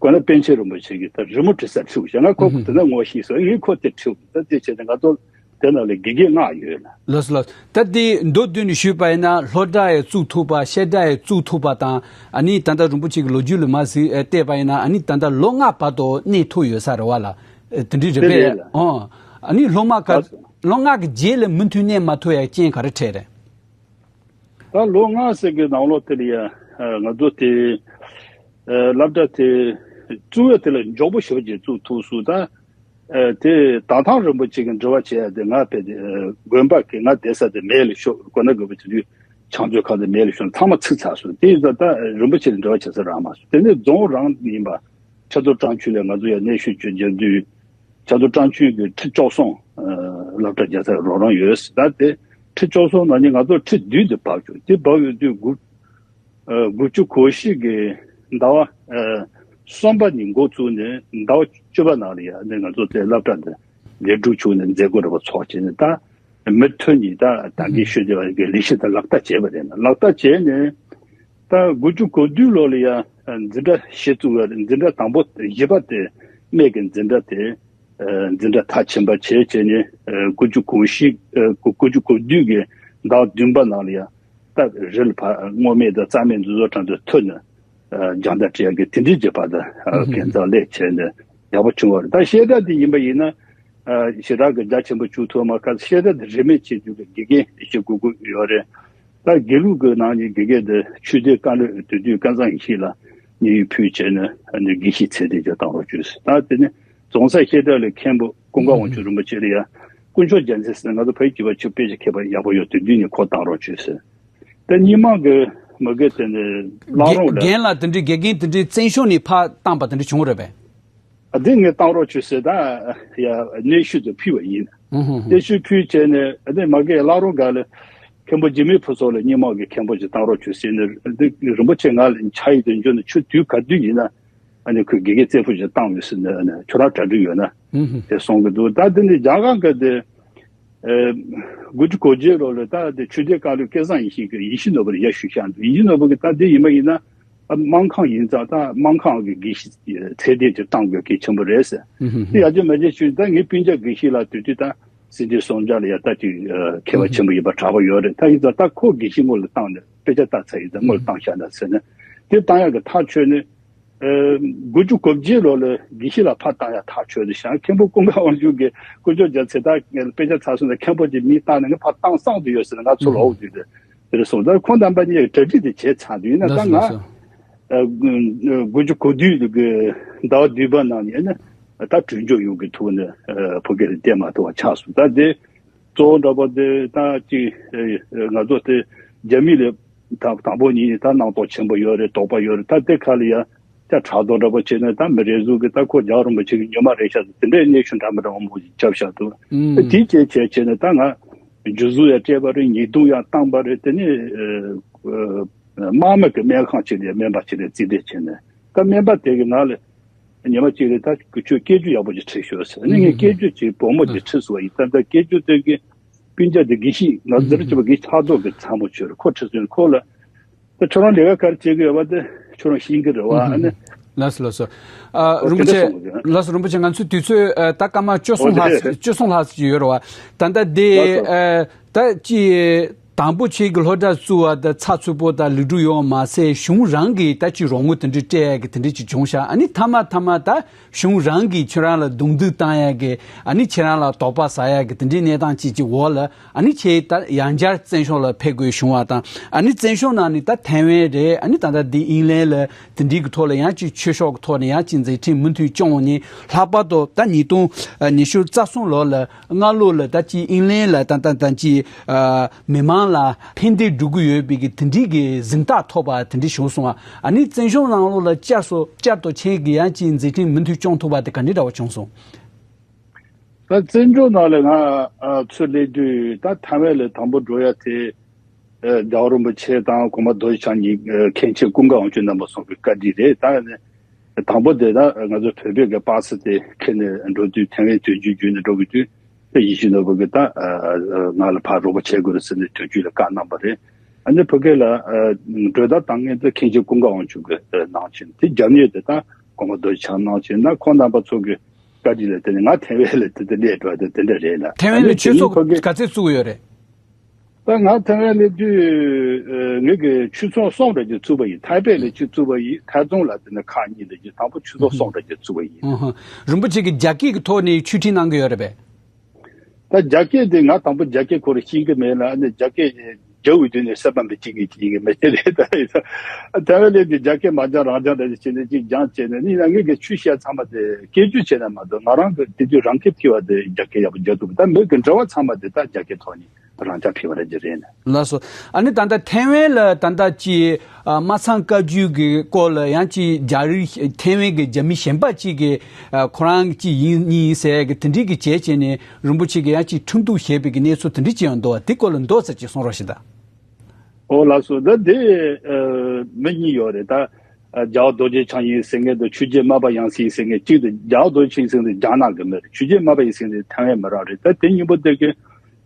གོ་ན་པཎ་ཆེན་རིན་པོ་ཆེ་གི་ད་རི་མོ་བྲིས་ས་ཁྲིད་ཞེ་ང་ཁོ་དེ་ན་ངོ་ཤེས་སོང་ངས་ཁོ་དེ་ཁྲིད་ད་དེ་བྱས་ཏེ་ང་ཚོ་དེ་ནང་ལ་དགེ་རྒན་ལྔ་ཡོད་ལ། ལགས་སོ་ལགས། ད་དེ་མདོར་བསྡུས་ནས་ཞུས་པ་ཡིན་ན་སློབ་གྲྭ་ཡི་བཙུགས་ཐུབ་པ་བཤད་གྲྭ་ཡི་བཙུགས་ཐུབ་པ་དང་ཨ་ནི་ད་ལྟ་རིན་པོ་ཆེ་གི་ལོ་རྒྱུས་ལ་མ་གཟིགས་བལྟས་པ་ཡིན་ན་ཨ་ནི་ད་ལྟ་ལོ་ལྔ་བར་དུ་གནས་ཐུབ་ཡོད་ས་རེད་བ་ལ། དེ་འདྲའི་རེད་དེ་རེད་པས། ལ། ཨོ། ཨ་ནི་སློབ་མ་ག་ད་ལོ་ལྔ་གི་རྗེས་ལ་མུ་མཐུད་གནས་མ་ཐུབ་ཡ་རྐྱེན་ག་རེ་འཕྲད་རེད། ད་ལོ་ལྔ་ཟེར་གི་ནང་ལོགས་དེ་ལ་ཡ་ང་ཚོ་དེ་སློབ་གྲྭ་དེ་བཙུགས་ཡ་དེ་ལ་མགྱོགས་པོ་ཞེ་པོ་ཅིག་བཙུགས་ཐུབ་སོང་ད། དེ་ད་ཐང་རིན་པོ་ཆེ་གི་འབྲེལ་བ་བྱས་ཡ་དེ་ང་ཕེབས་དེ་དགོན་པ་གི་ང་བསྡད་ས་དེ་མེད་ལ་ཤོག་དགོན་ན་དགོན་པ་དེ་དུས་བྱང་ཆུབ་ཁ་དེ་མེད་ལ་ཤོག་ཚང་མ་ཚིག་ཚར་སོང་དེ་ཡིན་ཙང་ད་རིན་པོ་ཆེ་ལ་འབྲེལ་བ་བྱེད་ས་རག་མ་སོང་དེ་ནས་རྫོང་རང་ཡིན་པ། ཆབ་མདོ་ཀྲང་ཅུན་ལ་ང་ཚོ་ཡང་གནས་ཤུལ་བྱོན་རྒྱབ་དུས་ཆབ་མདོ་ཀྲང་ཅུན་གྱི་ཁྲི་བཅུ་གསུམ་སློབ་གྲྭ་རྒྱག་ས་རོགས་རམ་ཡོད། ད་དེ་ཁྲི་བཅུ་གསུམ་ནང་ནས་ང་ཚོ་ཁྲི་བདུན་དེ་བབས་བྱུང་དེ་བབས་ཡོད་དུས་དགུ་དགུ་བཅུ་གོ་བཞི་གི་ཟླ་བ་གསུམ་པ་ནས་འགོ་བཙུགས་ནས་ཟླ་བ་བཅུ་པ་ནང་ལ་ཡང་ནས་ང་ཚོ་དེ་སློབ་གྲྭ་འདི་ལས་སྒྲུབ་བྱུང་ནས་མཛད་སྒོ་འདྲ་པོ་ཚོགས་བྱས་ནས་ད། མུ་མཐུད་ནས་ད་ད་གིན་ཞུས་བསྡད་པ་གི་ལས་གཞི་དེ་ལག་བསྟར་བྱས་པ་རེད། ལག་བསྟར་བྱས་ནས་ད་དགུ་བཅུ་གོ་བདུན་ལོ་ལ་ཡང་འཛིན་གྲྭ་བཞི་བཙུགས་པ་རེད། འཛིན་གྲྭ་དང་པོ་བཞི་པ་དེ་སྨད་ཀྱི་འཛིན་གྲྭ་དེ་འཛིན་གྲྭ་མཐར་ཕྱིན་པ་བྱས་བྱས་ནས་དགུ་བཅུ་གོ་བཞི་དགུ་བཅུ་གོ་བདུན་གྱི་ཟླ་བདུན་པ་ནང་ལ་ཡང་ད་རི་ལ་ཕར་སྔོ་སྨན་དང་རྩ་སྨན་འདི་ཚོ་དྲང་དུ་ཐོན་ནས། རྒྱང་ལྟ་བྲིས་ཡག་གི་དེ་འདྲའི་རྗེས་ཕར་དུ་འགན་གཙང་ལེགས་བྱས་ནས་ཡག་པོ་བྱུང་བ་རེད། ད་བཤད་གྲྭ་དེ་ཡིན་པ་ཡིན་ན་ཞེ་དྲག་གི་རྒྱ་ཆེན་པོ་བཅུག་ཐུབ་མ་ཁ་བཤད་གྲྭ་དེ་རིན་མེད་བྱེད་རྒྱུ་གི་དགེ་རྒན་བཞི་དགུ་དགུ་ཡོད་རེད། ད་དགེ་ལུགས་ཀྱི་ནང་ནས་དགེ་རྒན་དེ་ཆོས་སྡེ་ཀ་ལོད་དེ་དུས་ཀུན་བཟང་ཡེ་ཤེས་ལ་མཉེས་ཡོད་ཕུལ་བྱས་ནས་དགེ་བཤེས་ཚད་ལྡན་ཅིག་བཏང་རོགས་བྱོས་ཟེར། ད་དེ་ནས་རྫོང་སར་བཤད་གྲྭ་ལ་མཁན་པོ་ཀུན་དགའ་དབང་ཕྱུག་རིན་པོ་ཆེ་ལ་ཡ་དཀོན་མཆོག་རྒྱལ་མཚན་ཟེར་ང་ཚོ་བོད་ཀྱི་བ་ཆུ་དཔེ་ཆ་མཁས་པ་ཡག་པོ་ཡོད་དེ་དུས་ནས་ཁོ་བཏང་རོགས་བྱོས་ཟེར། ད་རྙིང་མ་གི་མ་གི་དེ་ནས་བླ་རུང་ལ། རྒན་ལགས་དེ་འདྲའི་དགེ་རྒན་དེ་འདྲའི་བཙན་བྱོལ་ནས་ཕར་བཏང་པ་དེ་འདྲ་བྱུང་རེད་པས། ཨ་དེ་ངས་བཏང་རོགས་བྱོས་ཟེར་ད་ཡ་གནས་ཤུལ་དུ་ཕུལ་བ་ཡིན། ཨུ་ཧུ་ཧུ། གནས་ཤུལ་ཕུལ་བྱས་ནས་ཨ་དེ་མ་གི་བླ་རུང་སྒང་ལ་མཁན་པོ་འཇིགས་མེད་ཕུན་ཚོགས་ལ་རྙིང་མ་གི་མཁན་པོ་ཅིག་བཏང་རོགས་བྱོས་ཟེར་ནས་འདི་རིན་པོ་ཆེ་ང་ལ་ཕྱག་ཡིག་དེ་འབྱོར་ནས་ཆུ་དུས་ག་དུས་ཡིན་ན། ཨ་ནི་ཁོས་དགེ་རྒན་རྩེ་ཕུག་ཅིག་བཏང་ཡོད་ཟེར་ནས་ཨ་ནི་ཁྱོད་རང་གྲ་སྒྲིག་ཡོད་ན་ཨུ་ཧུ། དེ་གསུང་གི་འདུག་ད་དེ་ནི་རྒྱ་གར་གི་དེ་ཨེ་དགུ་བཅུ་གོ་བརྒྱད་ལོ་ལ་ད་དེ་ཆོས་སྡེ་བཀའ་བློན་སྐལ་བཟང་ཡེ་ཤེས་ཀྱི་ཡེ་ཤེས་ནོར་བུ་ལ་ཡར་ཞུ་བཞག་འདུག་ཡེ་ཤེས་ནོར་བུ་གི་ད་དེ་ཡིན་པ་ཡིན་ན་ཨ་སྨར་ཁམས་ཡིན་ཙང་ད་སྨར་ཁམས་ཀྱི་དགེ་བཤེས་ཚད་ལྡན་ཅིག་བཏང་དགོས་གལ་ཆེན་པོ་རེད་ཟེར། ཨུ་ཧུ་ཧུ། དེ་ཡར་རྒྱས་མར་རྒྱས་ཞུས་ད་ངའི་སྤུན་ཀྱག་དགེ་བཤེས་ལགས་དེ་དུས་ད། སྲིད་འཛིན་སྲོག་ཆགས་ལ་ཡ་ད་ཅིག་ཨ་མཁས་པ་ཆེན་པོ་ཡིན་པ་གྲགས་པ་ཡོད་རེད། ད་ཡིན་ཙང་ད་ཁོ་དགེ་བཤེས་དངོས་ལ་བཏང་ནས་དཔེ་ཆ་ལྟ་ཚར་ཡིན་ཙང་དངོས་ལ་བཏང་བཞག་ན་ཟེར་ནས་དེ་བཏང་ཡག་གི་ཐག་ཆོད་ནས། ཨ་དགུ་བཅུ་གོ་བརྒྱད་ལོ་ལ་དགེ་བཤེས་ལགས་ཕར་བཏང་ཡག་ཐག་ཆོད་དེ་བཞག་མཁན་པོ་ཀུན་དགའ་དབང་ཕྱུག་གིས་དཀོན་མཆོག་རྒྱལ་མཚན་ད་དཔེ་ཆ་ཚར་སོང་ན་མཁན་པོ་ཅིག་མི་བཏང་ནས་ངས་ཕར་བཏང་བསམ་དུ་ཡོད་ཟེར་ནས་ང་ཚོ་ལ་འོ་དེ་དེ་རེད་སོང་། ད་ཁོང་རྣམ་པ་གཉིས་ཀྱི་གྲ་སྒྲིག་དེ་བྱས་ཚར་དུས་ཡིན་ན་ད་ལགས་སོ་ང་ལགས་སོ། ཨ་དགུ་བཅུ་གོ་བདུན་གི་ཟླ་བ་བདུན་པ་ནང་ནས་ནི་ད་གྲོས་ཆོད་ཡོང་གི་ཐུག་ནས་ཨ་བོད་སྐད་ལ་བསྡད་མ་ཐུབ་པ་ཆགས་སོང་། ད་དེ་གཙོ་བོ་འདྲ་པོ་དེ་ད་ཅིག་ཨ་ང་ཚོ་དེ་རྒྱ་མི་ལ་ད་དང་པོ་ཉིད་ནས་ད་སྣང་དོགས་ཆེན་པོ་ཡོད་རེད། དོགས་པ་ཡོད་རེད། ད་དེ་ཁ་ལ་ཡ་ཅག་ཕྲག་དོག་འདྲ་པོ་བྱས་ནས་ད་མི་རེ་ཟུང་གིས་ད་ཁོ་རྒྱལ་བ་རིན་པོ་ཆེ་གི་ཉི་མ་རེད་ཤག་ཟེར་དེ་འདྲའི་གནས་ཚུལ་འདྲ་མི་འདྲ་བ་མང་པོ་ཞིག་ཁྱབ་བཞག་འདུག་ཨུམ། དེ་བྱས་བྱས་བྱས་ནས་ད་ང་འཇུ་བཟུང་ཡང་སྤྲད་པ་རེད། ཉེས་རྡུང་ཡང་བཏང་པ་རེད། དེ་ནས་ཨ་ཨ་དམག་མི་གི་སྨན་ཁང་ཅིག་ལ་སྨན་པ་ཅིག་ལ་རྩིས་སྤྲད་བྱས་ནས་ད་སྨན་པ་དེ་གི་ནང་ལ་ཉི་མ་གཅིག་ལ་ད་ཁྱོད་སྐད་ཅོར་ཡག་པོ་ཅིག་ཁྲིད་ཤོག་ཟེར། ཨ་ནི་ངས་སྐད་ཅོར་ཅིག་བུ་མོ་ཅིག་ཁྲིད་སོང་བ་ཡིན། ད་ལྟ་སྐད་ཅོར་དེ་གི་སྤུན་ཀྱག་དེ་དགེ་བཤེས་ང་ཚོར་བྱས་པ་དགེ་ཕྲག་དོག་གི་ཚ་མོ་ཆོད་རེད། ཁོ་ཁྲིད་སོང་། ཁོ་ལ་ད་ཁྱོད་རང་ལས་ཀ་ག་རེ་བྱེད་ཀྱི་ཡོད་པ་དེ་ཁྱོད་རང་ཤེས་ཀྱི་རེད་བ། ཨ་ནི། ལགས་སོ་ལགས་སོ། ཨ་རིན་པོ་ཆེ། ལགས་སོ་རིན་པོ་ཆེ། ང་ཚོའི་དུས་ཚོད་ཨ་ད་སྐར་མ་བཅུ་གསུམ་ལྷག་བཅུ་གསུམ་ལྷག་ཅིག་ཡོད་རེད་བ། ད་ལྟ་དེ་ཨ་ད་ཅི་དང་པོ་ཁྱེད་ཀྱི་སློབ་གྲྭ་བཙུགས་པ་དང་ཚགས་ཚུད་པོ་དང་ལེགས་གྲུབ་ཡོང་བ་མ་ཟད་གཞུང་རང་གིས་ད་ཅི་རོགས་དངུལ་དེ་འདྲ་སྤྲད་ཡག་གི་དེ་འདྲ་ཅིག་བྱུང་ཤག་ཨ་ནི་མཐའ་མ་མཐའ་མ་ད་གཞུང་རང་གིས་ཁྱེད་རང་ལ་རྡུང་རྡེག་བཏང་ཡག་གི་ཨ་ནི་ཁྱེད་རང་ལ་དོགས་པ་ཟ་ཡག་གི་དེ་འདྲའི་གནས་སྟངས་ཅིག་ཅིག་འོག་ལ། ཨ་ནི་ཁྱེད་ད་ཡང་བསྐྱར་བཙན་བྱོལ་ལ་ཕེབས་དགོས་བྱུང་བ་དང་། ཨ་ནི་བཙན་བྱོལ་ནང་ནས་ད་ཐའེ་ཝན་རེད། ཨ་ནི་ད་ལྟ་འདི་ཨིན་ལན་ལ་དེ་འདྲའི་གི་ཐོག་ལ་ཡང་ཅིག་ཆོས་ཕྱོགས་ཀྱི་ཐོག་ནས་ཡང་ཅིག་མཛད་འཕྲིན་མུ་མཐུད་སྐྱོང་ནས། ལྷག་པར་དུ་ད་ཉིས་སྟོང་ཉི་ཤུ་རྩ་གསུམ་ལོ་ལ་སྔ་ལོ་ལ་ད་ཅིག་ཨིན་ལན་ལ་ད་ད་ད་ཅིག་ཨ་མི་མང་ལ་ཕན་བདེ་སྒྲུབ་ཀྱི་ཡོད་པའི་གི་དེ་འདྲའི་གི་གཟེངས་རྟགས་ཐོབ་པ་དེ་འདྲ་བྱུང་སོང་བ། ཨ་ནི་བཙན་བྱོལ་ནང་ལོགས་ལ་བསྐྱར་སོ་བསྐྱར་དུ་ཁྱེད་ཀྱིས་ཡང་ཅིག་མཛད་འཕྲིན་མུ་མཐུད་སྐྱོང་ཐུབ་པ་དེ་ག་འདྲའི་འདྲ་བ་བྱུང་སོང་། ད་བཙན་བྱོལ་ནང་ལ་ང་ཨ་ཚུར་སླེབས་དུས་ད་ཐའེ་ཝན་ལ་དང་པོ་འགྲོ་ཡ་དེ་ཨ་རྒྱལ་བ་རིན་པོ་ཆེ་དང་གོང་མ་རྡོ་རྗེ་འཆང་གཉིས་ཨ་མཁན་ཆེན་ཀུན་དགའ་དབང་ཕྱུག་རྣམ་པ་གསུམ་གྱི་བཀའ་དྲིན་རེད། ད་ནི་དང་པོ་དེ་ད་ང་ཚོ་བོད་པའི་གི་པ་སེ་དེ་ཁྱེར་ནས་འགྲོ་དུས་ཐའེ་ཝན་དོན་གཅོད་བརྒྱུད་ནས་འགྲོ་དགོས་དུས་ད་ཡིད་བཞིན་ནོར་བུ་གིས་ད་ཨ་ང་ལ་ཕར་རོགས་པ་བྱེད་དགོས་རེད་ཟེར་ནས་དོན་གཅོད་ལ་བཀའ་གནང་བ་རེད། ཨ་ནི་བོད་སྐད་ལ་ཨ་གྲོས་བསྡུར་བཏང་མཁན་དེ་མཁན་ཆེན་ཀུན་དགའ་དབང་ཕྱུག་གིས་ཨ་གནང་བྱས། དེ་རྒྱབ་གཉེར་དེ་ད་གོང་མ་རྡོ་རྗེ་འཆང་གནང་བྱས། ན་ཁོང་རྣམ་པ་ཚོ་གི་བཀའ་དྲིན་ལ་བརྟེན་ནས་ང་ཐའེ་ཝན་ལ་དེ་དེ་སླེབས་འགྲོ་བ་དེ་དེ་འདྲ་རེད་ལ། ཐའེ་ཝན་ལ་ཨ་ནི་ཆོས་དེ་ཚོགས་ནི་ཕ་གི་ག་ཚོད་བཙུགས་ཡོད་རེད། ད་ང་ཐའེ་ཝན་སླེབས་དུས་ཨ་ངེད་ཀྱི་ཆོས་ཚོགས་གསུམ་རེ་ཅིག་བཙུགས་པ་ཡིན། ཐའེ་པེ་ལ་གཅིག་བཙུགས་པ་ཡིན། ཐའེ་ཙུང་ལ་དེ་ནས་ཁག་གཉིས་རེ་ཅིག་དང་པོ་ཆོས་ཚོགས་གསུམ་རེ་ཅིག་བཙུགས་པ་ཡིན། ཨུ་ཧུ། རིན་པོ་ཆེ་གིས་རྒྱ་སྐད་ཀྱི་ཐོག་ནས་ཆོས་ཁྲིད་གནང་གི་ཡོད་རེད་པས། ད་རྒྱ་སྐད་དེ་ང་དང་པོ་རྒྱ་སྐད་ཁོ་རང་ཤེས་ཀྱི་མེད་ལ། ཨ་ནི་རྒྱ་སྐད་རྒྱག་པའི་དུས་ནས་སེམས་པ་མི་སྐྱིད་ངེས་སྐྱིད་ངེས་མི་སྐྱིད་རེད། ད་ཡིན་ད་ཐའེ་ཝན་སླེབས་དུས་རྒྱ་སྐད་མ་སྦྱང་རང་སྦྱང་རེ་བྱས་ནས་ཅིག་སྦྱངས་བྱས་ནས་ནི་ཡང་ངེད་ཀྱི་ཆོས་བཤད་ཚང་མ་དེ་སྐད་སྒྱུར་བྱས་ནས་མ་གཏོགས་ང་རང་གི་དེ་དུས་རང་སྐད་ཕྱི་བ་དེ་རྒྱ་སྐད་ཡག་པོ་རྒྱག་ཐུབ། ད་མི་གི་འབྲེལ་བ་ཚང་མ་དེ་ད་རྒྱ་སྐད་ཐོག་ནས་རང་སྦྱང་ཕྱི་བ་རེད་ཀྱི་རེད་ནི། ལགས་སོ། ཨ་ནི་ད་ལྟ་ཐའེ་ཝན་ལ་ད་ལྟ་ཅིག་ཨ་སྨར་ཚང་བཀའ་བརྒྱུད་ཀྱི་སྐོར་ལ་ཡང་ཅིག་རྒྱ་རིགས་ཐའེ་ཝན་གྱི་རྒྱ་མི་གཞན་པ་ཅིག་གིས་ཨ་ཁོ་རང་ཅིག་ཡིན་གཉིས་ཡིན་ཟེར་གི་དེ་འདྲའི་གི་བྱས་བྱས་ནས་རིན་པོ་ཆེ་གིས་ཡང་ཅིག་ཁྲིམས་གཏུག་བྱས་པའི་གི་གནས་ཚུལ་དེ་འདྲ་ཅིག་ཡང་འདུག་བ། དེ་སྐོར་ལ་མདོ་ཙམ་ཅིག་གསུང་རོགས་ཞེས་ད། ཨོ་ལགས་སོ། ད་དེ་ཨ་མི་གཉིས་ཡོད་རེད་ད། ཨ་རྒྱལ་བ་རྡོ་རྗེ་འཆང་ཡིན་ཟེར་མཁན་དང་ཆོས་རྗེ་ལྔ་པ་ཡང་སྲིད་ཡིན་ཟེར་མཁན་གཅིག་དང་། རྒྱལ་བ་རྡོ་རྗེ་འཆང་ཡིན་ཟེར་མཁན་དེ་རྒྱ་ནག་གི་མི་རེད། ཆོས་རྗེ་ལྔ་པ་ཡིན་ཟེར་མཁན་དེ་ཐའེ་ཝན་མི་རང་རེད། ད་དེ་གཉིས་པོ་དེ་གི་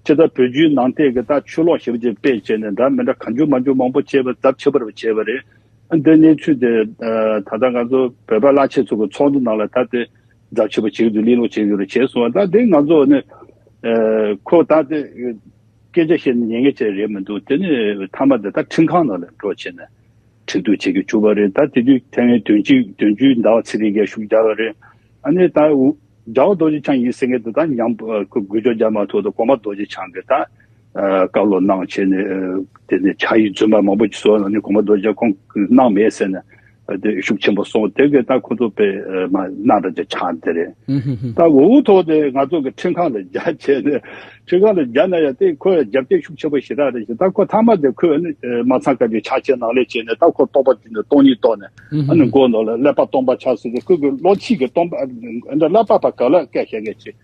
ཇི་ལྟར་བོད་བརྒྱུད་ནང་བསྟན་གྱི་ད་ཆོས་ལུགས་ཞེ་པོ་ཅིག་སྤེལ་བྱས་ནས་འདྲ་མི་འདྲ་གང་བྱུང་མང་བྱུང་མང་པོ་བྱས་པ་ཚབས་ཆེ་བར་བྱས་པ་རེད། ཨ་འདི་གནས་ཚུལ་དེ་ཨ་ད་ལྟ་ང་ཚོ་བོད་པ་བླ་ཆེན་ཚོ་གི་ཚོགས་འདུ་ནང་ལ་ད་དེ་ཚབས་ཆེ་བ་བྱེད་ཀྱི་འདུག་གླེང་སློང་བྱེད་ཀྱི་འདུག་བྱས་སོང་བ། ད་དེ་ང་ཚོ་ནི་ཨ་ཁོ་ད་དེ་སྐད་ཆ་བཤད་ན་ཉན་མཁན་ཅིག་རེད་མི་འདུག་དེ་ནི་མཐའ་མ་དེ་ད་ཁྲིམས་ཁང་ནང་ལ་འགྲོ་བྱས་ནས་ཁྲིམས་གཏུག་བྱེད་ཀྱི་བཅུག་པ་རེད། ད་དེ་དུས་ཐའེ་ཝན་དོན་གཅོད་དོན་གཅོད་ཟླ་བ་ཚེ་རིང་གིས་ཤུགས་རྒྱག་པ་རེད། ཨ་ནི་ད་འུ་རྒྱལ་བ་རྡོ་རྗེ་འཆང་ཡིན་ཟེར་མཁན་དེ་ད་ཉམས་ཨ་ཁོ་འགུལ་སྐྱོད་རྒྱག་མ་ཐུབ་དུས་གོང་མ་རྡོ་རྗེ་འཆང་གིས་ད་ཨ་བཀའ་སློབ་གནང་བྱས་ནས་ཨ་དེ་ནས་ཕྱག་ཡིག་རྫུན་མ་མང་པོ་ཅིག་བཟོས་ནས་གོང་མ་རྡོ་རྗེ་འཆང་ཁོང་གིས་གནང་མེད་ཟེར་ནས་ཨ་དེ་ཤུགས་ཆེན་པོ་སོང་། དེ་གིས་ད་ཁོ་ཚོ་དཔེ་ཨ་མ་གནམ་ར་ཅིག་ཆགས་དེ་རེད། ཧུམ་ཧུམ་ཧུམ། ད་འུ་ཐོག་དེ་ང་ཚོ་གི་ཁྲིམས་ཁང་ལ་རྒྱག་བྱས་ནས་ཁྲིམས་ཁང་ལ་རྒྱག་ན་ཡང་དེ་ཁོ་རྒྱབ་སྐྱོར་ཤུགས་ཆེན་པོ་ཞེ་དྲག་རེད་ཞེས། ད་ཁོ་མཐའ་མ་དེ་ཁོས་ནི་ཨ་སྨར་ཚང་བཀའ་བརྒྱུད་ཕྱག་ཆེན་ནང་ལས་བྱས་ནས་ད་ཁོ་སྟོང་པ་བརྒྱུད་ནས་སྟོང་ཉིད་རྟོགས་ནས། ཨ་ནི་མགོ་ནང་ལ་ཀླད་པ་སྟོང་པ་ཆགས་ཟེར་ཏེ་ཁོ་གི་བློ་ཕྱིས་ཀྱི་སྟོང་པ་འདི་ཀླད་པ་པ་ག་ལ་སྐད་བཤད་མཁན་ཅིག་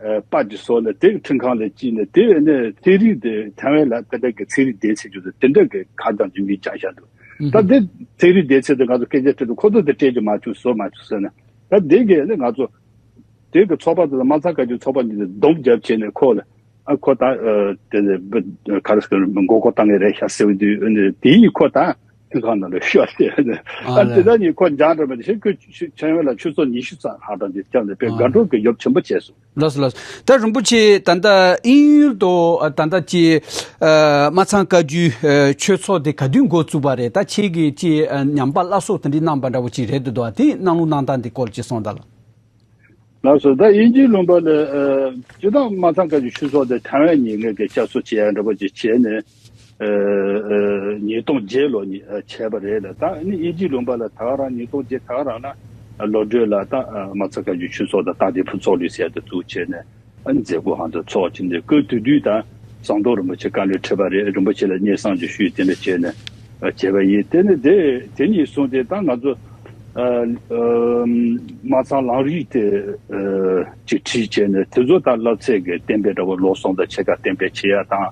ཨ་པ་འདི་བཟོས་ནས་དེ་ཁྲིམས་ཁང་ལ་བསྐྱལ་ནས། དེ་ནས་ཚན་རིག་དེ་ཐའེ་ཝན་ལ་དེ་འདྲ་གི་ཚན་རིག་སྡེ་ཚན་ཅིག་དེ་འདྲ་གི་ཁ་བྱང་ཅིག་མི་བྱང་བཞག་འདུག་ད་དེ་ཚན་རིག་སྡེ་ཚན་དེ་ང་ཚོ་སྐད་ཆ་དྲིས་དུས་ཁོ་ཚོ་དེ་སྤྲད་རྒྱུ་མ་བྱུང་བཟོ་མ་བྱུང་ཟེར་ནས། ད་དེ་གི་ནི་ང་ཚོ་དེ་གི་ཚོགས་པ་དེ་ལ་སྨར་ཚང་བཀའ་བརྒྱུད་ཚོགས་པ་འདི་སྡོམ་རྒྱབ་བྱས་ནས་ཁོ་ལ། ཨ་ཁོ་ད་ཨ་དེ་ནས་ག་རེ་ཟེར་མགོ་སྐོར་བཏང་གི་རེད་ཤག་ཟེར་བ་དུས་ཨ་ནི་དེ་ཡིས་ཁོ་ད་ ཁྲིམས་ཁང་ནང་ལ་ཤོར་ཏེ། ཨ་ཨ་དེ་ལས། ད་ནི་ཁོ་འཇང་འདྲ་མ་དེ་ཤེས་ཁོས་ཆུ་ཆུ་ཆུ་ཡོན་ལ་ཆུ་ཚོད་ཉི་ཤུ་ཙམ་ལྷག་ཙམ་ཅིག་བསྐྱངས་ནས་དཔེ་དགའ་ཨ་སྤྲོ་གི་ཡོབ་ཆེན་པོ་བྱས་སོང་། ལགས་སོ་ལགས་སོ། ད་རིན་པོ་ཆེ་ད་ལྟ་དབྱིན་ཡུལ་དུ་ད་ལྟ་ཅི་ཨ་སྨར་ཚང་བཀའ་བརྒྱུད་ཨ་ཆོས་ཚོགས་དེ་ག་དུས་འགོ་བཙུགས་པ་རེད། ད་ཁྱེད་ཀྱིས་ཅི་ཨ་ཉམས་པ་སླར་གསོ་དེ་འདྲ་གནང་པ་འདྲ་བོ་ཅིག་རེད་འདུག་དེ་གནང་ལུགས་གནང་སྟངས་དེ་སྐོར་ཅིག་གསུངས་དང་ལགས། ལགས་སོ། ད་དབྱིན་ཇིའི་ལུང་པ་ལ་ཨ་སྤྱིར་བཏང་སྨར་ཚང་བཀའ་བརྒྱུད་ཆོས་ཚོགས་དེ་ཐའེ་ཝན་ཉིད་ངེས་ཀྱི་བསྐྱར་གསོ་བྱེད་ཡ་འདྲ་པོ་ཅིག་བྱས་ནས་ཨ་ཨ་ཉིས་སྟོང་བརྒྱད་ལོ་ནས་ཨ་བྱས་པ་རེད་ལ། ད་ཨ་ནི་དབྱིན་ཇིའི་ལུང་པ་ལ་ད་ག་རང་ཉིས་སྟོང་བརྒྱད་ད་ག་རང་ལ་ཨ་བློ་གྲོས་ལ་ད་ཨ་སྨར་ཚང་བཀའ་བརྒྱུད་ཆོས་ཚོགས་དང་ད་དེ་ཕུན་ཚོགས་གླིང་ཟེར་ཡ་དེ་བཙུགས་བྱས་ནས་ཨ་ནི་མཛད་སྒོ་ཧང་དུ་ཚོགས་བྱས་ནས་སྐབས་དེ་དུས་ད་ཟམ་གདོང་རིན་པོ་ཆེ་བཀའ་བློན་ཁྲི་པ་རེད། རིན་པོ་ཆེ་ལ་སྙན་སེང་ཅིག་ཞུས་དེ་འདྲ་བྱས་ནས་ཨ་བྱས་པ་ཡིན། དེ་ནས་དེ་དེ་ནས་བཟུང་སྟེ་ད་ང་ཚོ། ཨ་ཨ་སྨར་ཚང་ལམ་རིམ་དེ་ཨ་ཅིག་ཁྲིད་བྱས་ནས་དེ་ཚོ་ད་བསླབ་ཚད་ཀྱི་བསྟན་པའི་འདྲ་བོ་ལོ་གསུམ་དང་ཕྱེད་ཀ་བསྟན་པའི་ཆེ་ཡ་དང་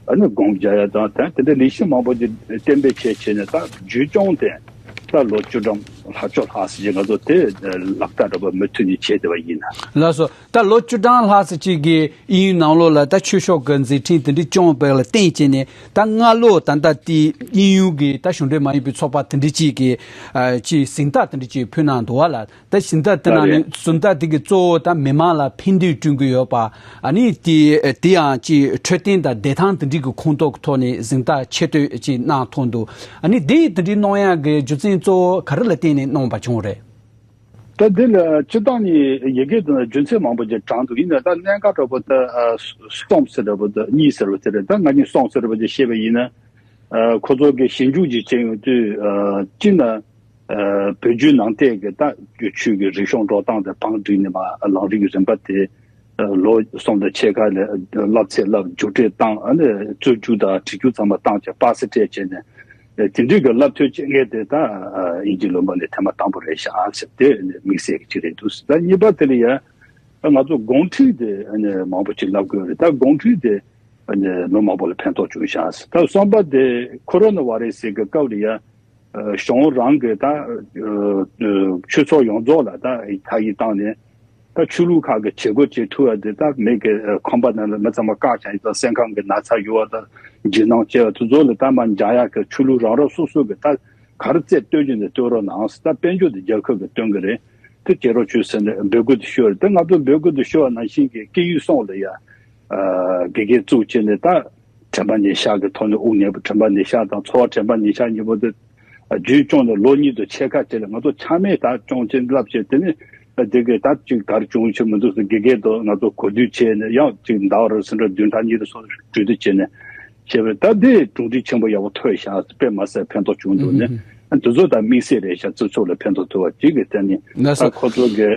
ཨ་ནི་སྒོམ་རྒྱག་ཡ་དང་ད་དེ་འདྲ་ལས་གཞི་མང་པོ་ཅིག་བསྟན་པའི་ཆེ་བྱས་ནས་ད་རྒྱུན་སྐྱོང་དེ་ད་ལོ་བཅུ་གྲངས་ལྷག་བཅུ་ལྷག་ཙམ་ཅིག་ང་ཚོ་དེ་ལག་བསྟར་འདྲ་བོ་མུ་མཐུད་ནས་བྱས་བསྡད་པ་ཡིན། ལགས་སོ། ད་ལོ་བཅུ་གྲངས་ལྷག་ཙམ་ཅིག་གི་དབྱིན་ཡུལ་ནང་ལོགས་ལ་ད་ཆོས་ཕྱོགས་ཀྱི་མཛད་འཕྲིན་དེ་འདྲ་བསྐྱངས་པ་ལ་བརྟེན་བྱས་ནས་ད་སྔ་ལོ་ད་ལྟ་དེ་དབྱིན་ཡུལ་གྱི་ད་གཞུང་འབྲེལ་མ་ཡིན་པའི་ཚོགས་པ་དེ་འདྲ་ཅིག་གིས་ཨ་ཅིག་གཟེངས་རྟགས་དེ་འདྲ་ཅིག་ཕུལ་གནང་འདུག་བ་ལ། ད་གཟེངས་རྟགས་དེ་ནང་ནས་གཟེངས་རྟགས་དེ་གི་གཙོ་བོ་ད་མི་མང་ལ་ཕན་བདེ་བསྐྲུན་གྱི་ཡོད་པ། ཨ་ནི་དེ་དེ་ཡང་ཅིག་འཕྲོད་བསྟེན་དང་བདེ་ཐང་དེ་འདྲ་གི་ཁོངས་གཏོགས་ཀྱི་ཐོག་ནས་གཟེངས་རྟགས་ཆེ་བསྟོད་ཅིག་གནང་ཐོག་འདུག་ཨ་ནི་དེ་དེ་འདྲ་གནང་ཡག་གི་རྒྱུ་མཚན་གཙོ་བོ་ག་རེ་ལ་བརྟེན་ནས་གནང་བ་བྱུང་བ་རེད། ད་འདི་ལ་སྤྱིར་བཏང་ནི་ཡི་གེ་དང་རྒྱུ་མཚན་མང་པོ་ཅིག་དྲངས་འདུག་ཡིན་ན་ད་གནད་འགག་འདྲ་པོ་ད་ཨ་གསུམ་ཟེར་འདྲ་པོ་ད་གཉིས་ཟེར་བ་དེ་རེད། ད་ང་གཉིས་གསུམ་ཟེར་བ་ཅིག་བཤད་པ་ཡིན་ན། ཨ་ཁོ་ཚོ་གི་ཞིབ་འཇུག་ཅིག་བྱས་ཡོང་དུས་ཨ་གཅིག་ན་ཨ་བོད་བརྒྱུད་ནང་བསྟན་གྱི་ད་ཆོས་ཀྱི་རིག་གཞུང་འགྲོ་སྟངས་དང་བང་བསྒྲིགས་ནས་མ་ལམ་རིམ་གྱི་རིམ་པ་དེ་ལོ་གསུམ་དང་ཕྱེད་ཀ་ལ་བསླབ་ཚད་བསླབ་རྒྱུགས་སྤྲོད་བཏང་ཨ་ནི་རྩོད་རྒྱུགས་དང་བྲིས་རྒྱུགས་ཚང་མ་བཏང་བྱས་པ་སེ་སྤྲད་བྱས་ནས། དེ་འདྲའི་གི་བསླབ་ཐོན་བྱེད་མཁན་དེ་ད་དབྱིན་ཇི་ལུང་པ་ནས་ཐེངས་མ་དང་པོ་རེད་ཤག་ཟེར་དེ་དམིགས་བསལ་གྱི་ཅིག་རེད་འདུག་ད་གཉིས་པ་དེ་ལ་ཡ་ང་ཚོ་དགོངས་ཁྲིད་དེ་མང་པོ་ཅིག་བསླབ་དགོས་རེད། ད་དགོངས་ཁྲིད་དེ་མི་མང་པོ་ལ་ཕན་ཐོགས་བྱུང་ཤག་ད་གསུམ་པ་དེ་ཁོ་རོ་ན་བྷ་རེ་སི་གི་སྐབས་ལ་ཡ་གཞུང་རང་གི་ད་ཆོས་ཚོགས་ཡོངས་རྫོགས་ལ་ད་ཐག་གིས་བཏང་ནས། ད་ཆོས་ལུགས་ཁག་གི་བྱེད་སྒོ་བྱེད་ཐུབ་པ་དེ་ད་མི་གི་ཁང་པ་ནང་ལ་མི་ཚང་མ་བཀག་བཞག་ཡིན་ཙང་སེམས་ཁམས་ཀྱི་ན་ཚ་ཡོད་པ་དང་འཇིགས་སྣང་སྐྱེ་བ་དེ་ཚོ་ལ་ད་མར་འཇགས་ཡག་གི་ཆོས་ལུགས་རང་རང་སོ་སོ་གི་ད་ག་རེ་རྩལ་སྟོན་རྒྱུ་ནས་སྟོན་རོགས་གནང་ཟེར། ད་དཔལ་འབྱོར་དེ་རྒྱལ་ཁབ་ཀྱིས་སྟོན་གི་རེད། དེ་བྱེད་རོགས་བྱོས་ཟེར་ནས་འབོད་སྐུལ་དེ་ཞུས་པ་རེད། དེ་ང་ཚོ་འབོད་སྐུལ་དེ་ཞུ་བ་ནང་བཞིན་གྱི་སྐད་ཡིག་གསུམ་ལ་ཡ་དགེ་རྒན་བཙུགས་བྱས་ནས་ད། དྲན་པ་ཉེར་བཞག་གི་ཐོག་ནས་དབུགས་ཉལ་བ་དྲན་པ་ཉེར་བཞག་དང་འཚོ་བ་དྲན་པ་ཉེར་བཞག་གཉིས་པོ་དེ་རྒྱུན་སྐྱོང་ནས་ལོ་གཉིས་དང་ཕྱེད་ཀ་བྱས་ལ་ང་ཚོ་ཆ་མེད་ད་སྐྱོང་ཆེན་བསླབ་བྱས་དེ་ནས་དེ་གའི་ད་ཅིག་གར་བྱུང་ཆེ་མི་འདུག་ཟེར་དགེ་རྒན་དང་ང་ཚོ་གོ་བསྡུར་བྱས་ནས་ཡང་ཅིག་ཟླ་བ་རེ་ཟིན་འདྲ་བདུན་ཕྲག་གཉིས་དང་སོགས་གྲོས་བསྡུར་བྱས་ནས་བྱས་པས་ད་དེ་གྲུབ་འབྲས་ཆེན་པོ་ཡག་པོ་ཐོན་ཤག་དཔེ་མ་སྲིད་ཕན་ཐོགས་བྱུང་འདུག་ནས། དེ་ཚོ་ད་དམིགས་བསལ་རེད་ཤག་སྤྱི་ཚོགས་ལ་ཕན་ཐོགས་ཐུབ་པ་ཅིག་གི་སྟེང་ནས་ལགས་ད་སོ། ཁོ་ཚོ་གི་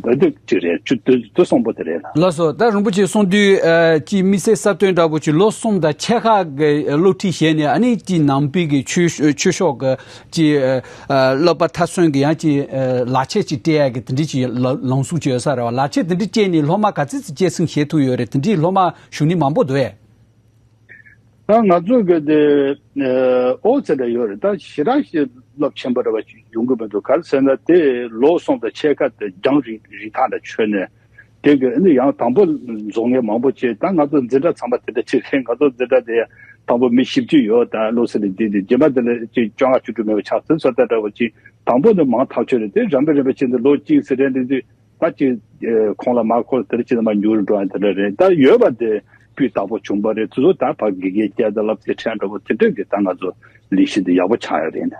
འདི་འདི་ཅིག་རེད་ཅུ་དུ་དུ་གསུངས་པོ་དེ་རེད་ལ། ལགས་སོ། ད་རིན་པོ་ཆེ་གསུངས་དུས་ཨ་ཅིག་དམིགས་བསལ་གསར་གཏོད་འདྲ་པོ་ཅིག་ལོ་གསུམ་དང་ཕྱེད་ཀ་གི་སློབ་ཁྲིད་བྱས་ནས་ཨ་ནི་ཅིག་ནང་པའི་གི་ཆོས་ཆོས་ཕྱོགས་གི་ཅིག་ཨ་བསླབ་པ་མཐར་སོན་གི་ཡང་ཅིག་ཨ་ལག་ཁྱེར་ཅིག་སྤྲད་ཡ་གི་དེ་འདྲ་ཅིག་ལ་ལངས་གཟུགས་ཅིག་ཡོད་ས་རེད་བ། ལག་ཁྱེར་དེ་འདྲ་སྤྲད་ནས་སློབ་མ་ག་ཚོད་ཙམ་སྐྱེད་སྲིང་བྱེད་ཐུབ་ཡོད་རེད། དེ་འདྲའི་སློབ་མ་བྱུང་ནི་མང་པོ་འདུག་ཨེ། ད་ང་ཚོ་གི་དེ་ཨོ་ཙེ་འདྲ་ཡོད་རེད། ད་ཞེ་དྲག་ཞིག་རླབས་ཆེན་པོ་འདྲ་བ་ཞིག་ཡོང་གི་མི་འདུག་ག་རེ་ཟེར་ན་དེ་ལོ་གསུམ་དང་ཕྱེད་ཀ་དེ་རྒྱང་རིང་རིང་ཐག་འདྲ་ཆོད་ནས་དེ་གི་ཨ་ནི་ཡང་དང་པོ་རྫོགས་མཁན་མང་པོ་བྱས། ད་ང་ཚོ་འཛིན་གྲྭ་ཚང་མ་དེ་འདྲ་ཅིག་རེད། ང་ཚོ་འཛིན་གྲྭ་དེ་ཡང་དང་པོ་མི་བཞི་བཅུ་ཡོད། ད་བློ་གསལ་ལས་འདས་དེ་རྗེས་མ་དེ་ལ་ཅིག་བཅོ་ལྔ་བཅུ་དྲུག་མེད་པ་ཆགས་ཟིན་སོ་ད་འདྲ་བ་ཅིག་དང་པོ་ནི་མང་ཐག་ཆོད་རེད། དེ་རིམ་པས་རིམ་པས་ཕྱིན་ཏེ་ལོ་གཅིག་ཙམ་རེ་འདི་དུས། ད་ཅི་ཁོང་ལ་མ་ཁོ་དེར་ཅི་ལ་མ་འགྱུར་འགྲོ་ཡ་དེ་འདྲ་རེད། ད་ཡོད་པ་དེ་སྤུས་དག་པོ་བྱུང་པ་རེད། དེ་ཚོ་ད་ཕ་དགེ་རྒན་བསྐྱལ་ད་བསླབ་ཚན་ཕྲན་འདྲ་པོ་དེ་འདྲ་གི་ད་ང་ཚོ་ལས་གཞི་འདི་ཡག་པོ་ཆགས་ཡ་རེད་ནས།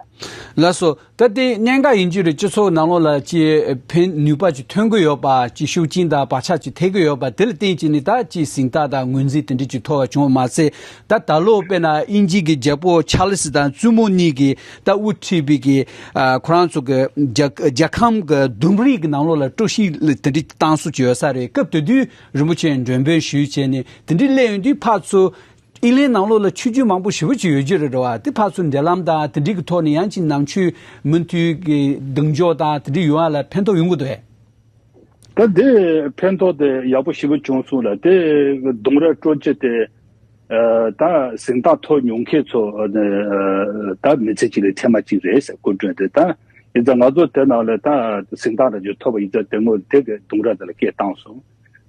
ལགས་སོ། ད་དེ་གནད་འགག་ཡིན་རྒྱུ་རེད། སྤྱི་ཚོགས་ནང་ལོགས་ལ་ཅི་ཕན་ནུས་པ་ཅིག་ཐོན་གི་ཡོད་པ་ཅིག་ཤུགས་རྐྱེན་དང་བག་ཆགས་ཅིག་ཐེབས་གི་ཡོད་པ་དེ་ལ་བརྟེན་ཅིག་ནི་ད་ཅི་གཟེངས་རྟགས་དང་ངོས་འཛིན་དེ་འདྲ་ཅིག་ཐོབ་པ་བྱུང་བ་མ་ཟད། ད་ད་ལོ་དཔེར་ན་དབྱིན་ཇི་གི་རྒྱལ་པོ་ཆཱ་ལི་སི་དང་བཙུན་མོ་གཉིས་ཀྱིས་ད་དབུ་ཁྲིད་པའི་གི་ཨ་ཁོ་རང་ཚོ་གི་རྒྱལ་རྒྱལ་ཁམས་གི་ལྡུམ་རའི་གི་ནང་ལོགས་ལ་སྤྲོ་སྐྱིད་དེ་འདྲ་བཏང་སྲོལ་ཅིག་ཡོད་ས་རེད། སྐབས་དེ་དུས་རིན་པོ་ཆེ་མགྲོན་འབོད་ཞུས་བྱས་ནས་དེ་འདྲའི་སླེབས་ཡོང་དུས་ཕར་ཚུར་ཨིན་ལན་ནང་ལོགས་ལ་ཆོས་བརྒྱུད་མང་པོ་ཞེ་པོ་ཅིག་ཡོད་རྒྱུ་རེད་རེད་བ། དེ་ཕར་ཚུར་འབྲེལ་ལམ་དང་དེ་འདྲའི་གི་ཐོག་ནས་ཡང་ཅིག་ནང་ཆོས་མུ་མཐུད་ཀྱི་གདེང་འཇོག་དང་དེ་འདྲའི་ཡོང་བ་ལ་ཕན་ཐོགས་ཡོང་གི་འདུག་གས། ད་དེ་ཕན་ཐོགས་དེ་ཡག་པོ་ཞེ་པོ་བྱུང་སོང་ལ། དེ་ལྡུམ་ར་སྤྲོ་སྐྱིད་དེ་ཨ་ད་གཟེངས་རྟགས་ཐོབ་མྱོང་མཁན་ཚོ་ཨ་ད་མི་ཚེ་གཅིག་ལ་ཐེངས་མ་གཅིག་རེད་ཟེར་སྐུ་མགྲོན་དེ། ད་ཡིན་ཙང་ང་ཚོ་དེ་ནང་ལ་ད་གཟེངས་རྟགས་རེ་ཅིག་ཐོབ་པ་ཡིན་ཙང་དེ་སྔོན་དེ་གི་ལྡུམ་ར་དེ་ལ་སྐད་བཏང་སོང་།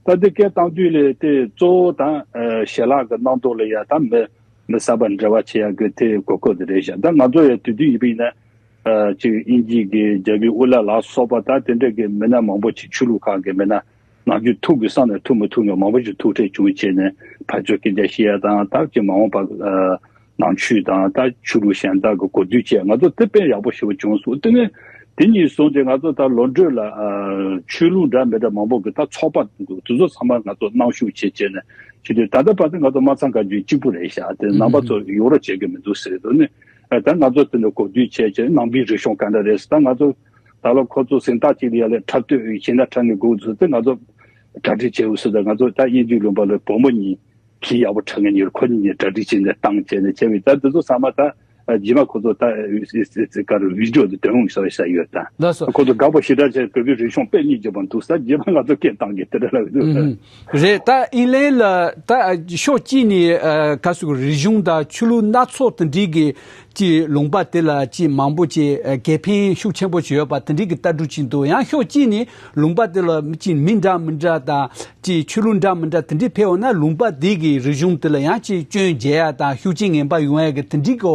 ད་དེ་སྐད་བཏང་དུས་ལས་དེ་གཙོ་བོ་ད་ཨ་ཞལ་ལག་གི་གནང་སྟངས་ལ་ཡ་ད་མི་ མི་གསར་པ་འབྲེལ་བ་བྱེད་ཡག་གི་དེ་གོ་སྐབས་དེ་རེད་ཤག་ད་ང་ཚོ་ཡང་དུས་དུས་ཡིན་པ་ཡིན་ན་ཅིག་དབྱིན་ཇི་གི་རྒྱལ་པོའི་དབུ་བླ་ལ་སོགས་པ་ད་དེ་འདྲ་གི་མི་སྣ་མང་པོ་ཅིག་ཆོས་ལུགས་ཁག་གི་མི་སྣ་ནམ་རྒྱུན་ཐུག་དགོས་བསམ་ནས་ཐུག་མི་ཐུབ་མཁན་མང་པོ་ཞིག་ཐུག་འཕྲད་བྱུང་བྱས་ནས་ཕར་ཚུར་སྐད་ཆ་བཤད་ཡ་དང་ད་ཅིག་མ་འོངས་པ་ནང་ཆོས་དང་ད་ཆོས་ལུགས་གཞན་དག་གི་གོ་བསྡུར་བྱས་ང་ཚོ་དེ་དཔེ་ཡག་པོ་ཞེ་པོ་བྱུང་སོང་། དེ་ནས་དེ་གཉིས་སོང་སྟེ་ང་ཚོ་ད་ལོ་འགྲོས་ལ་ཆོས་ལུགས་འདྲ་མི་འདྲ་མང་པོ་གི་ད་ཚོགས་པ་དེ་ཚོ་ཚང་མ་ང་ཚོ་གནང་ཤུགས་བྱས་བྱས་ནས་བྱས་ཏེ་ད་ལྟ་བར་དུ་ང་ཚོ་མ་ཚང་བཀའ་བརྒྱུད་གཅིག་པུ་རེད་ཤག་དེ་ནང་པ་ཚོ་ཡོ་རོབ་བྱེད་གི་མི་འདུག་ཟེར་དུས་ནས་ད་ང་ཚོ་དེ་ནས་གོ་བསྡུར་བྱས་བྱས་ནང་པའི་རིག་གཞུང་ག་འདྲ་རེད་ཟེར་ད་ང་ཚོ་ད་ལོ་ཁོ་ཚོ་གཟེངས་རྟགས་གཅིག་ལ་ཡ་ལས་འཁྲབ་སྟོན་ཤེས་ན་འཁྲབ་ནས་དགོས་ཚུལ་དེ་ང་ཚོ་གྲ་སྒྲིག་བྱས་ཡོད་ཟེར་ད་ང་ཚོ་ད་དབྱིན་ཇིའི་ལུང་པ་ལ་བུ་མོ་གཉིས་གྱིས་ཡག་པོ་འཁྲབ་མཁན་གཉིས་ཁོ་གཉིས་གྲ་སྒྲིག་བྱས་ནས་བཏང་བྱས་ནས་བྱས་པའི་ད་དེ་ཚོ་ཚང་མ་ད་རྗེས་མ་ཁོ་ཚོ་ད་ག་རེ་བི་ཌི་ཡོ་དེ་ཐོན་ཡོང་ས་ཡོད་ད། ལགས་སོ། ཁོ་ཚོ་དགའ་པོ་ཞེ་དྲག་བྱས་བོད་པའི་རིག་གཞུང་དཔེ་སྙིང་རྗེ་པོ་འདུག་ས་རྗེས་མ་ང་ཚོ་སྐད་བཏང་གི་དེ་འདྲ་ལབ་ཀྱི་འདུག་ས། རེད། ད་ཨིན་ལན་ལ་ད་ཕྱོགས་གཅིག་ནས་ཨ་ག་ཟེར་རིག་གཞུང་དང་ཆོས་ལུགས་སྣ་ཚོགས་དེ་འདྲའི་གི་ཅིག་ལུང་པ་དེ་ལ་ཅིག་མང་པོ་ཅིག་ཨ་དགེ་ཕན་ཤུགས་ཆེན་པོ་ཅིག་ཡོད་པ་དེ་འདྲའི་གི་ལྟ་གྲུབ་ཅིག་འདུག་ཡང་ཕྱོགས་གཅིག་ནས་ལུང་པ་དེ་ལ་ཅིག་མི་འདྲ་མི་འདྲ་དང་ཅིག་ཆོས་ལུགས་འདྲ་མི་འདྲ་དེ་འདྲའི་ཕེབས་འོང་ན་ལུང་པ་དེ་གི་རིག་གཞུང་དེ་ལ་ཡང་ཅིག་སྐྱོན་འཇལ་ཡ་དང་ཤུགས་རྐྱེན་ངན་པ་ཡོང་ཡ་གི་དེ་འདྲའི་གི་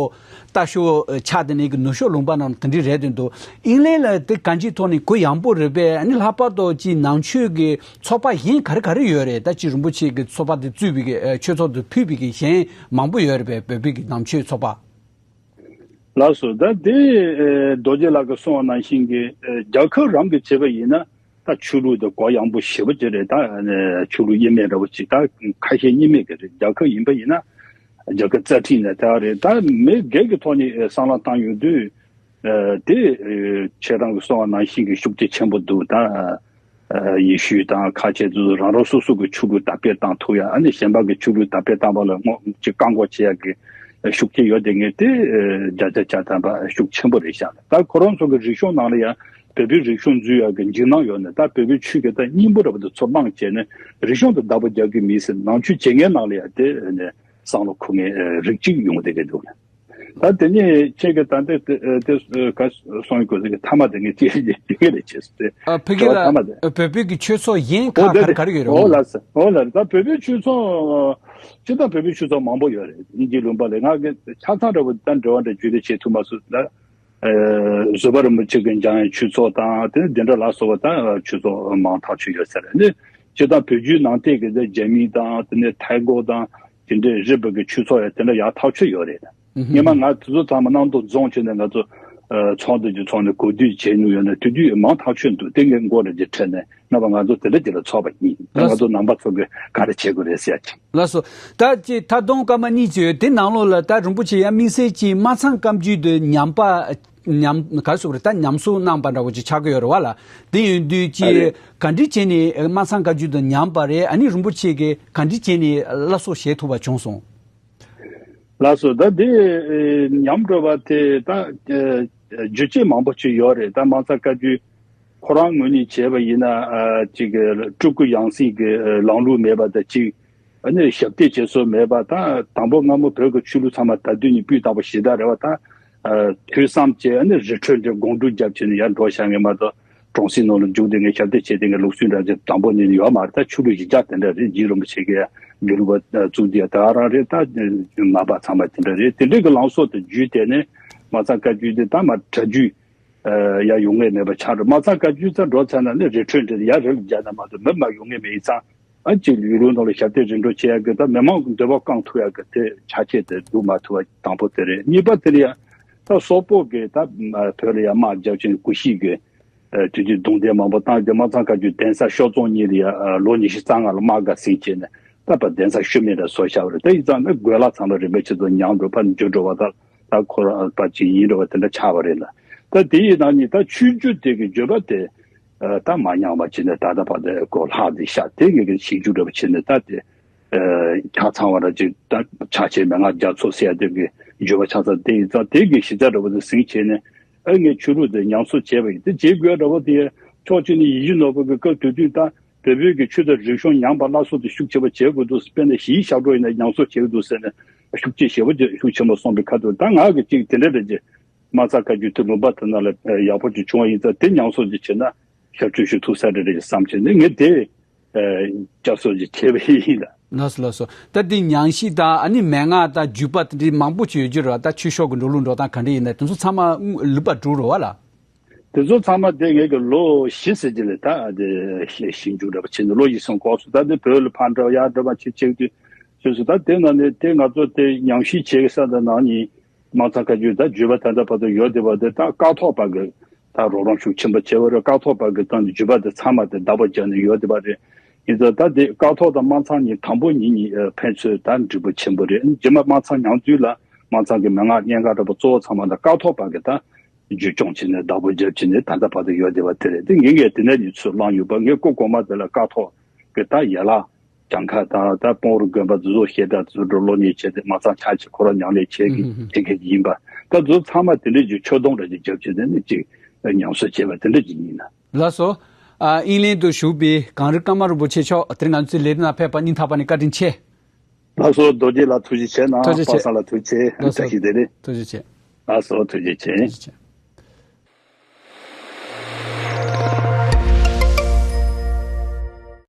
ལྟ་ཕྱོགས་ཆགས་དེ་ནས་གི་ནུབ་ཕྱོགས་ལུང་པ་ནང་དེ་འདྲའི་རེད་དེ་འདུག་ཨིན་ལན་ལ་དེ་གང་ཅིའི་ཐོག་ནས་གུ་ཡངས་པོ་རེད་པས། ཨ་ནི་ལྷག་པར་དུ་ཅིག་ནང་ཆོས་ཀྱི་ཚོགས་པ་གཞན་ག་རེ་ག་རེ་ཡོད་རེད། ད་ཅིག་རིན་པོ་ཆེ་གི་ཚོགས་པ་དེ་བཙུགས་པའི་གི་ཆོས་ཚོགས་དེ་ཕུད་པའི་གི་གཞན་མང་པོ་ཡོད་རེད་པས་བོད་པའི་གི་ནང་ཆོས་ཚོགས་པ། ལགས་སོ། ད་དེ་རྡོ་རྗེ་ལགས་ཀྱིས་གསུངས་པ་ནང་བཞིན་གྱི་རྒྱལ་ཁབ་རང་གི་བྱས་པ་ཡིན་ན། ད་ཆོས་ལུགས་དེ་གུ་ཡངས་པོ་ཞེ་པོ་ཅིག་རེད། ད་ཆོས་ལུགས་དབྱེ་མེད་འདྲ་བོ་ཅིག་ད་ཁ་ཤས་གཉིས་མེད་ཀྱི་རེད། རྒྱལ་ཁབ་ཡིན་པ་ཡིན་ན་རྒྱལ་ཁབ་རྩ་ཁྲིམས་ནས་ད་རེད། ད་མི་སྒེར་གྱི་ཐོག་ནས་བསམ་བློ་བཏང་ཡོང་དུས་དེ་ཁྱེད་རང་གིས་གསུངས་པ་ནང་བཞིན་གྱི་ཤུགས་རྐྱེན་ཆེན་པོ་འདུག་ད་ཡེ་ཤུ་དང་ཁ་ཆེ་ཚོས་རང་རང་སོ་སོ་གི་ཆོས་ལུགས་དར་སྤེལ་བཏང་ཐུབ་ཡ། ཨ་ནི་གཞན་པ་གི་ཆོས་ལུགས་དར་སྤེལ་བཏང་བ་ལ་ངོ་ཅིག་བཀག་འགོག་བྱེད་ཡ་གི་ཤུགས་རྐྱེན་ཡོད་དེ་ངས་དེ་བརྒྱ་ཆ་བརྒྱ་ཐམ་པ་ཤུགས་ཆེན་པོ་རེད་ཤག་ད་ཁོ་རང་ཚོ་གི་རིག་གཞུང་ནང་ལ་ཡང་བོད་པའི་རིག་གཞུང་འཛུལ་ཡག་གི་འཇིགས་སྣང་ཡོད་ནས་ད་བོད་པའི་ཆོས་ཀྱི་ད་སྙིང་པོ་འདྲ་པོ་དེ་ཚུར་བླངས་བྱས་ནས་རིག་གཞུང་དེ་བདག་པོ་རྒྱག་གི་མིན་ཟེར་ནང་ཆོས་བྱེད་མཁན་ནང་ལ་ཡང་དེ་ནས་བསམ་བློ་འཁོར་མཁན་རིགས་གཅིག་ཡོང་བསྡད་ཀྱི་འདུག་ད་དེ་ནས་ཁྱེད་ཀྱི་ད་ལྟ་དེ་དེ་ག་གསུང་གི་དགོས་ཟེར་གི་ཐ་མ་དེ་ངས་ཅི་ཅི་ཅི་ག་རེ་བྱས་སོང་དེ་ཨ་ཕ་གི་དྲི་བ་ལ་ཐ་མ་དེ་བོད་པའི་གི་ཆོས་ཚོགས་གཞན་ཨོ་ཁག་དེ་ག་རེ་དེ་ག་རེ་ཡོད་རེད་ཨོ་ལ་ཟེར་ཨོ་ལ་ད་བོད་པའི་ཆོས་ཚོགས་སྤྱིར་བཏང་བོད་པའི་ཆོས་ཚོགས་མང་པོ་ཡོད་རེད། དབྱིན་ཇིའི་ལུང་པ་ལ་ང་གི་ཆ་ཚང་འདྲ་བོ་ད་འབྲེལ་བ་འདྲ་བརྒྱུད་རེ་བྱེད་ཐུབ་མ་སོང་ད། བཟོད་པ་རིན་པོ་ཆེ་གི་འཇམ་དབྱངས་ཆོས་ཚོགས་དང་དེ་ནས་དེ་འདྲ་ལ་སོགས་པ་དང་ཆོས་ཚོགས་མང་ཐག་ཆོད་ཡོད་ས་རེད། ནི་སྤྱིར་བཏང་བོད་བརྒྱུད་ནང་བསྟན་གི་དེ་རྒྱ་མི་དང་དེ་ནས་ཐའི་གོ་དང་དེ་འདྲའི་རི་པ་གི་ཆོས་ཚོགས་ཡང་དེ་འདྲ་ཡག་ཐག་ཆོད་ཡོད་རེད། སྔོན་མ་ང་དེ་ཚོ་ཚང་མ་གནམ་ཐོག་རྫོང་བྱས་ནས་ང་ཚོ་ཚོགས་འདུ་ཅིག་ཚོགས་ནས་གོ་བསྡུར་བྱས་མྱོང་ཡོད་ན་དེ་དུས་མང་ཐག་ཆོད་འདུག་དེ་ངས་མགོ་རེ་ཅིག་ཁྲིད་ནས་རྣམ་པ་ང་ཚོ་དེ་འདྲ་ཅིག་ལ་ཚོགས་པ་ཡིན། ད་ང་ཚོ་ནང་པ་ཚོ་གི་ག་རེ་བྱེད་དགོས་རེད་ཟེར་ཡ་ཅིག་ལགས་སོ། ད་ཅི་ཐ་སྟོང་སྐར་མ་གཉིས་ཅིག་ཡོད་དེ་ནང་ལོགས་ལ་ད་རིན་པོ་ཆེ་ཡང་དམིགས་བསལ་གྱི་སྨར་ཚང་བཀའ་བརྒྱུད་དུ་ཉམས་པ་ཉམས་ག་རེ་ཟེར་དགོས་རེད། ད་ཉམས་གསོ་གནང་པ་འདྲ་བོ་ཅིག་ཆགས་ཀྱི་ཡོད་རེད་བ་ལ། དེ་ཡིན་དུས་ཨ་ཀྱི་རེད། ག་འདྲི་བྱས་ནས་སྨར་ཚང་བཀའ་བརྒྱུད་དུ་ཉམས་པ་རེད། ཨ་ནི་རིན་པོ་ཆེ་གིས་ག་འདྲི་བྱས་ནས་སླར་གསོ་བྱེད་ཐུབ་པ་བྱུང་སོང་། ལགས་སོ། ད་དེ་ཉམས་འགྲོ་བ་དེ་ད་རྒྱུ་རྐྱེན་མང་པོ་ཅིག་ཡོད་རེད། ད་སྨར་ཚང་བཀའ་བརྒྱུད། ཁོ་རང་ངོས་ནས་བྱས་པ་ཡིན་ན་ཨ་ཅིག་སྤྲུལ་སྐུ་ཡང་སྲིད་ཀྱི་ཨ་ལམ་ལུགས་མེད་པ་དང་གཅིག་ཨ་ནི་ཞབས་བརྟན་བྱེད་སྲོལ་མེད་པ་དང་དང་པོ་སྔ་མོ་བོད་ཀྱི་ཆོས་ལུགས་ཚང་མ་དར་དུས་ནས་སྤུས་དག་པོ་ཞེ་དྲག་རེད་བ། ད་ཨ་ཐོས་བསམ་བྱས་ཨ་ནི་རི་ཁྲོད་འདྲ་སྒོམ་སྒྲུབ་རྒྱབ་བྱས་ནས་ཡར་འགྲོ་བཞག་ངེས་མ་གཏོགས་གྲོང་གསེབ་ནང་ལ་འཇུག་དེ་ངས་ཞབས་བརྟན་བྱས་དེ་ངས་ལུགས་སྲོལ་འདྲ་ཅིག་དང་པོ་ནས་ཡོད་མ་རེད། ད་ཆོས་ལུགས་གཞི་རྒྱ་དེ་འདྲ་རེད། རྗེ་རིན་པོ་ཆེ་གིས་དགེ་ལུགས་པ་བཙུགས་དེ་ད་རང་རེད། ད་མར་པ་ཚང་མ་དེ་འདྲ་རེད། དེ་འདྲའི་གི་ལངས་ཕྱོགས་དེ་བརྒྱུད་དེ་ནས་སྨར་ཚང་བཀའ་བརྒྱུད་དེ་ད་མར་གྲ་རྒྱུས། ཡར་ཡོང་ངེས་མེད་པ་ཆགས་འགྲོ། སྨར་ཚང་བཀའ་བརྒྱུད་རྩ་འགྲོ་ཚར་ན་ནི་རི་ཁྲོད་འདྲ་ཡར་རི་ལ་རྒྱག་ན་མ་གཏོགས་མི་མར་ཡོང་ངེས་མེད་ཡིན་ཙང་། ཨ་ཅིག་ཡུལ་ལུང་ནང་ལ་ཞབས་བརྟན་རིམ་གྲོ་བྱེད་ཡག་གི་ད་མི་མང་གི་འདོད་པ་བསྐང་ཐུབ་ཡག་གི་དེ་ཆ་རྐྱེན་དེ་བསྡུ་མ་ཐུབ་པ་དང་པོ་དེ་རེད། གཉིས་པ་དེ་ལ་ཡང་ད་སོག་པོ་གི་ད་བོད་ལ་ཡང་དམག་རྒྱབ་ཅིང་གུ་ཤྲི་གི་དུས་དུས་རྡུང་རྡེག་མང་པོ་བཏང་རྗེས་སྨར་ཚང་བཀའ་བརྒྱུད་གདན་ས་ཤོ་རྫོང་གཉིས་ལ་ཡང་ལོ་ཉི་ཤུ་རྩ་ལྔ་ལ་དམག་སྒར་ཟིན་བྱས་ནས་ད་ཕར་གདན་ས་ཤུལ་མེད་ལ་བཟོ་བཞག་པ་རེད། ད་ཡིན་ཙང་ནི་དགོན་ལག་ཚང་མ་རིམ་པས་ཆུད་ཟོས་ཉམས་འགྲོ་བ་འགྱུར་འགྲོ་བ་ད། ད་ཁོ་རང་པ་ཅིག་ཡིན་འགྲོ་བ་དེ་འདྲ་ཆགས་པ་རེད་ལ། ད་དེ་ཡི་ནང་ནས་ད་ཆོས་བརྒྱུད་དེ་གི་བརྗོད་པ་དེ་ད་མ་ཉམས་པ་བྱས་ནས་ད་ལྟ་བར་དུ་གོ་ལྷག་དེ་ཤག་དེ་གི་གི་ཞིབ་འཇུག་འདྲ་བ་བྱས་ནས་ད་དེ་ཆ་ཚང་བ་ར་ཅིག་ད་ཕྱག་ཆེན་མན་ངག་རྒྱ་མཚོ་ཟེར་ཡ་དེ་གི་བརྗོད་པ་ཆ་ཚང་དེ་ཡི་ད་དེ་གི་གཞི་རྩ་འདྲ་བ་དེ་ཟིན་བྱས་ནས་ཨ་ངས་ཆོས་ལུགས་དེ་ཉམས་གསོ་བྱས་པ་ཡིན། དེ་བྱེད་དགོས་འདྲ་བ་དེ་ཕྱོགས་གཅིག་ནས་ཡིད་བཞིན་ནོར་བུ་གི་སྐབས་དེ་དུས་ད། བོད་བོད་ཀྱི་ཆོས་དང་རིག་གཞུང་ཉམས་པ་སླར་གསོ་དེ་ཤུགས་ཆེ་བ་བྱེད་དགོས་འདུག་དཔེར་ན་ཞི་བའི་ཞབས་བྲོ་ཡིན་ན་ཉམས་གསོ་བྱེད་དགོས་འདུག་ཟེར་ནས་ཤུགས་ཆེ་ཞེ་པོ་ཅིག་ཤུགས་ཆེན་པོ་གསུངས་པའི་ཁ་ཐུག་ད་ང་གི་ཅིག་དེ་འདྲ་རེད་ཅེ། སྨར་ཚང་བཀའ་བརྒྱུད་དེ་ལུང་པ་དེ་ནང་ལ་ཡག་པོ་ཅིག་བྱུང་བ་ཡིན་ཙང་དེ་ཉམས་གསོ་ཅིག་བྱས་ན་ཞབས་ཕྱི་ཞུ་ཐུབ་ས་རེད་རེད་བསམ་བྱས་ནས་ངས་དེ་བསྐྱར་གསོ་ཅིག་བྱས་པ་ཡིན་ལ། ལགས་སོ་ལགས་སོ། ད་འདི་ཉམས་ཞིབ་དང་ཨ་ནི་མན་ངག་དང་བརྒྱུད་པ་དེ་འདྲའི་མང་པོ་ཅིག་ཡོད་རྒྱུ་རེད་བ། ད་ཆོས་ཕྱོགས་ཀྱི་འགྲོ་ལུགས་འགྲོ་སྟངས་ག་འདྲ་ཡིན་ན་དེ་ཚོ་ཚང་མ་ལུས་པ་འགྲོ་རེད་བ་ལ། དེ་ཚོ་ཚང་མ་དེ་ངེད་ཀྱི་ལོ་བཞི་ཟེར་གྱི་ལས་ད་དེ་ཞིབ་འཇུག་འདྲ་པོ་བྱས་ནས་ལོ་བཞི་སོང་གོ་སོང་། ད་དེ་བོད་ལ་ཕར་འགྲོ་ཡར་འགྲོ་པ་ཆེ་ཆེ་དུས་སོ་སོ་ད་དེ་ནང་ནས་དེ་ང་ཚོ་དེ་ཉམས་ཞིབ་བྱེད་ཀྱི་ས་དང་ནང་ནས་མང་ཚང་བཀའ་བརྒྱུད་ད་བརྒྱུད་པ་ད་ལྟ་བར་དུ་ཡོད་བསྡད་པ་དེ་ད་ཀཿཐོག་པ་གི་ད་རོགས་རམ་ཤུགས་ཆེན་པོ་བྱས་པ་རེད། ཀཿཐོག་པ་གི་སྟེང་ནས་བརྒྱུད་པ་དེ་ཚང་མ་དེ་བདག་པོ་བརྒྱབ་ནས་ཡོད་བསྡད་པ་རེད། ཡིན་ཙང་ད་དེ་ཀཿཐོག་དང་མང་ཚང་གཉིས་དང་པོ་གཉིས་གཉིས་ཕན་ཚུན་ད་འགྲིག་པོ་ཆེན་པོ་རེད། རྗེས་མ་མང་ཚང་ཉམས་དུས་ལ་མང་ཚང་གི་མན་ངག་གཉན་ཁ་འདྲ་པོ་གཙོ་བོ་ཚང་མ་ད་ཀཿཐོག་པ་གི་ད་བརྒྱུད་སྐྱོང་བྱས་ནས་བདག་པོ་བརྒྱབ་བྱས་ནས་ད་ལྟ་བར་དུ་ཡོད་བསྡད་པ་དེ་རེད། དེ་ངེད་ངས་དེ་ནས་ནས་ཚུར་བླངས་ཡོད་པ། ངས་སྐུ་གོང་མ་དེ་ལ་ཀཿཐོག་གི་ད་ཡན་ལག་གྱངས་ཁ་དང་ད་སྤོང་རུ་དགོན་པ་འཛུལ་བཟོ་བཤད་གྲྭ་འཛུལ་འགྲོ་སློབ་གཉེར་བྱས་ཏེ་མ་ཚང་ཆ་ཆེ་ཁོ་རང་ཉམས་ལེན་བྱེད་ཀྱི་བྱེད་མཁན་ཡིན་པ། ད་འཛུལ་ཚང་མ་དེ་འདྲ་ཅིག་ཆོད་སྡོམ་རེ་ཅིག་བརྒྱབ་བྱས་ཏེ་ནི་ཅིག་ཉམས་གསོ་བྱས་པ་དེ་འདྲ་ཅིག་ཡིན་ན། ལགས་སོ། ཨ་དབྱིན་ལན་དུ་བཞུགས་པའི་གངས་རི་ཀརྨ་རིན་པོ་ཆེ་མཆོག་དེ་རིང་ང་ཚོའི་ལས་རིམ་ནང་ཕེབས་པར་སྙིང་ཐག་པ་ནས་བཀའ་དྲིན་ཆེ། ལགས་སོ། རྡོ་རྗེ་ལགས་ཐུགས་རྗེ་ཆེ་གནང་། ཐུགས་རྗེ་ཆེ། པ་སངས་ལགས་ཐུགས་རྗེ་ཆེ། ལགས་སོ། བཀྲ་ཤིས་བདེ་ལེགས། ཐུགས་རྗེ་ཆེ། ལགས་སོ། ཐུགས་རྗེ་ཆེ། ཐུགས་རྗེ་ཆེ།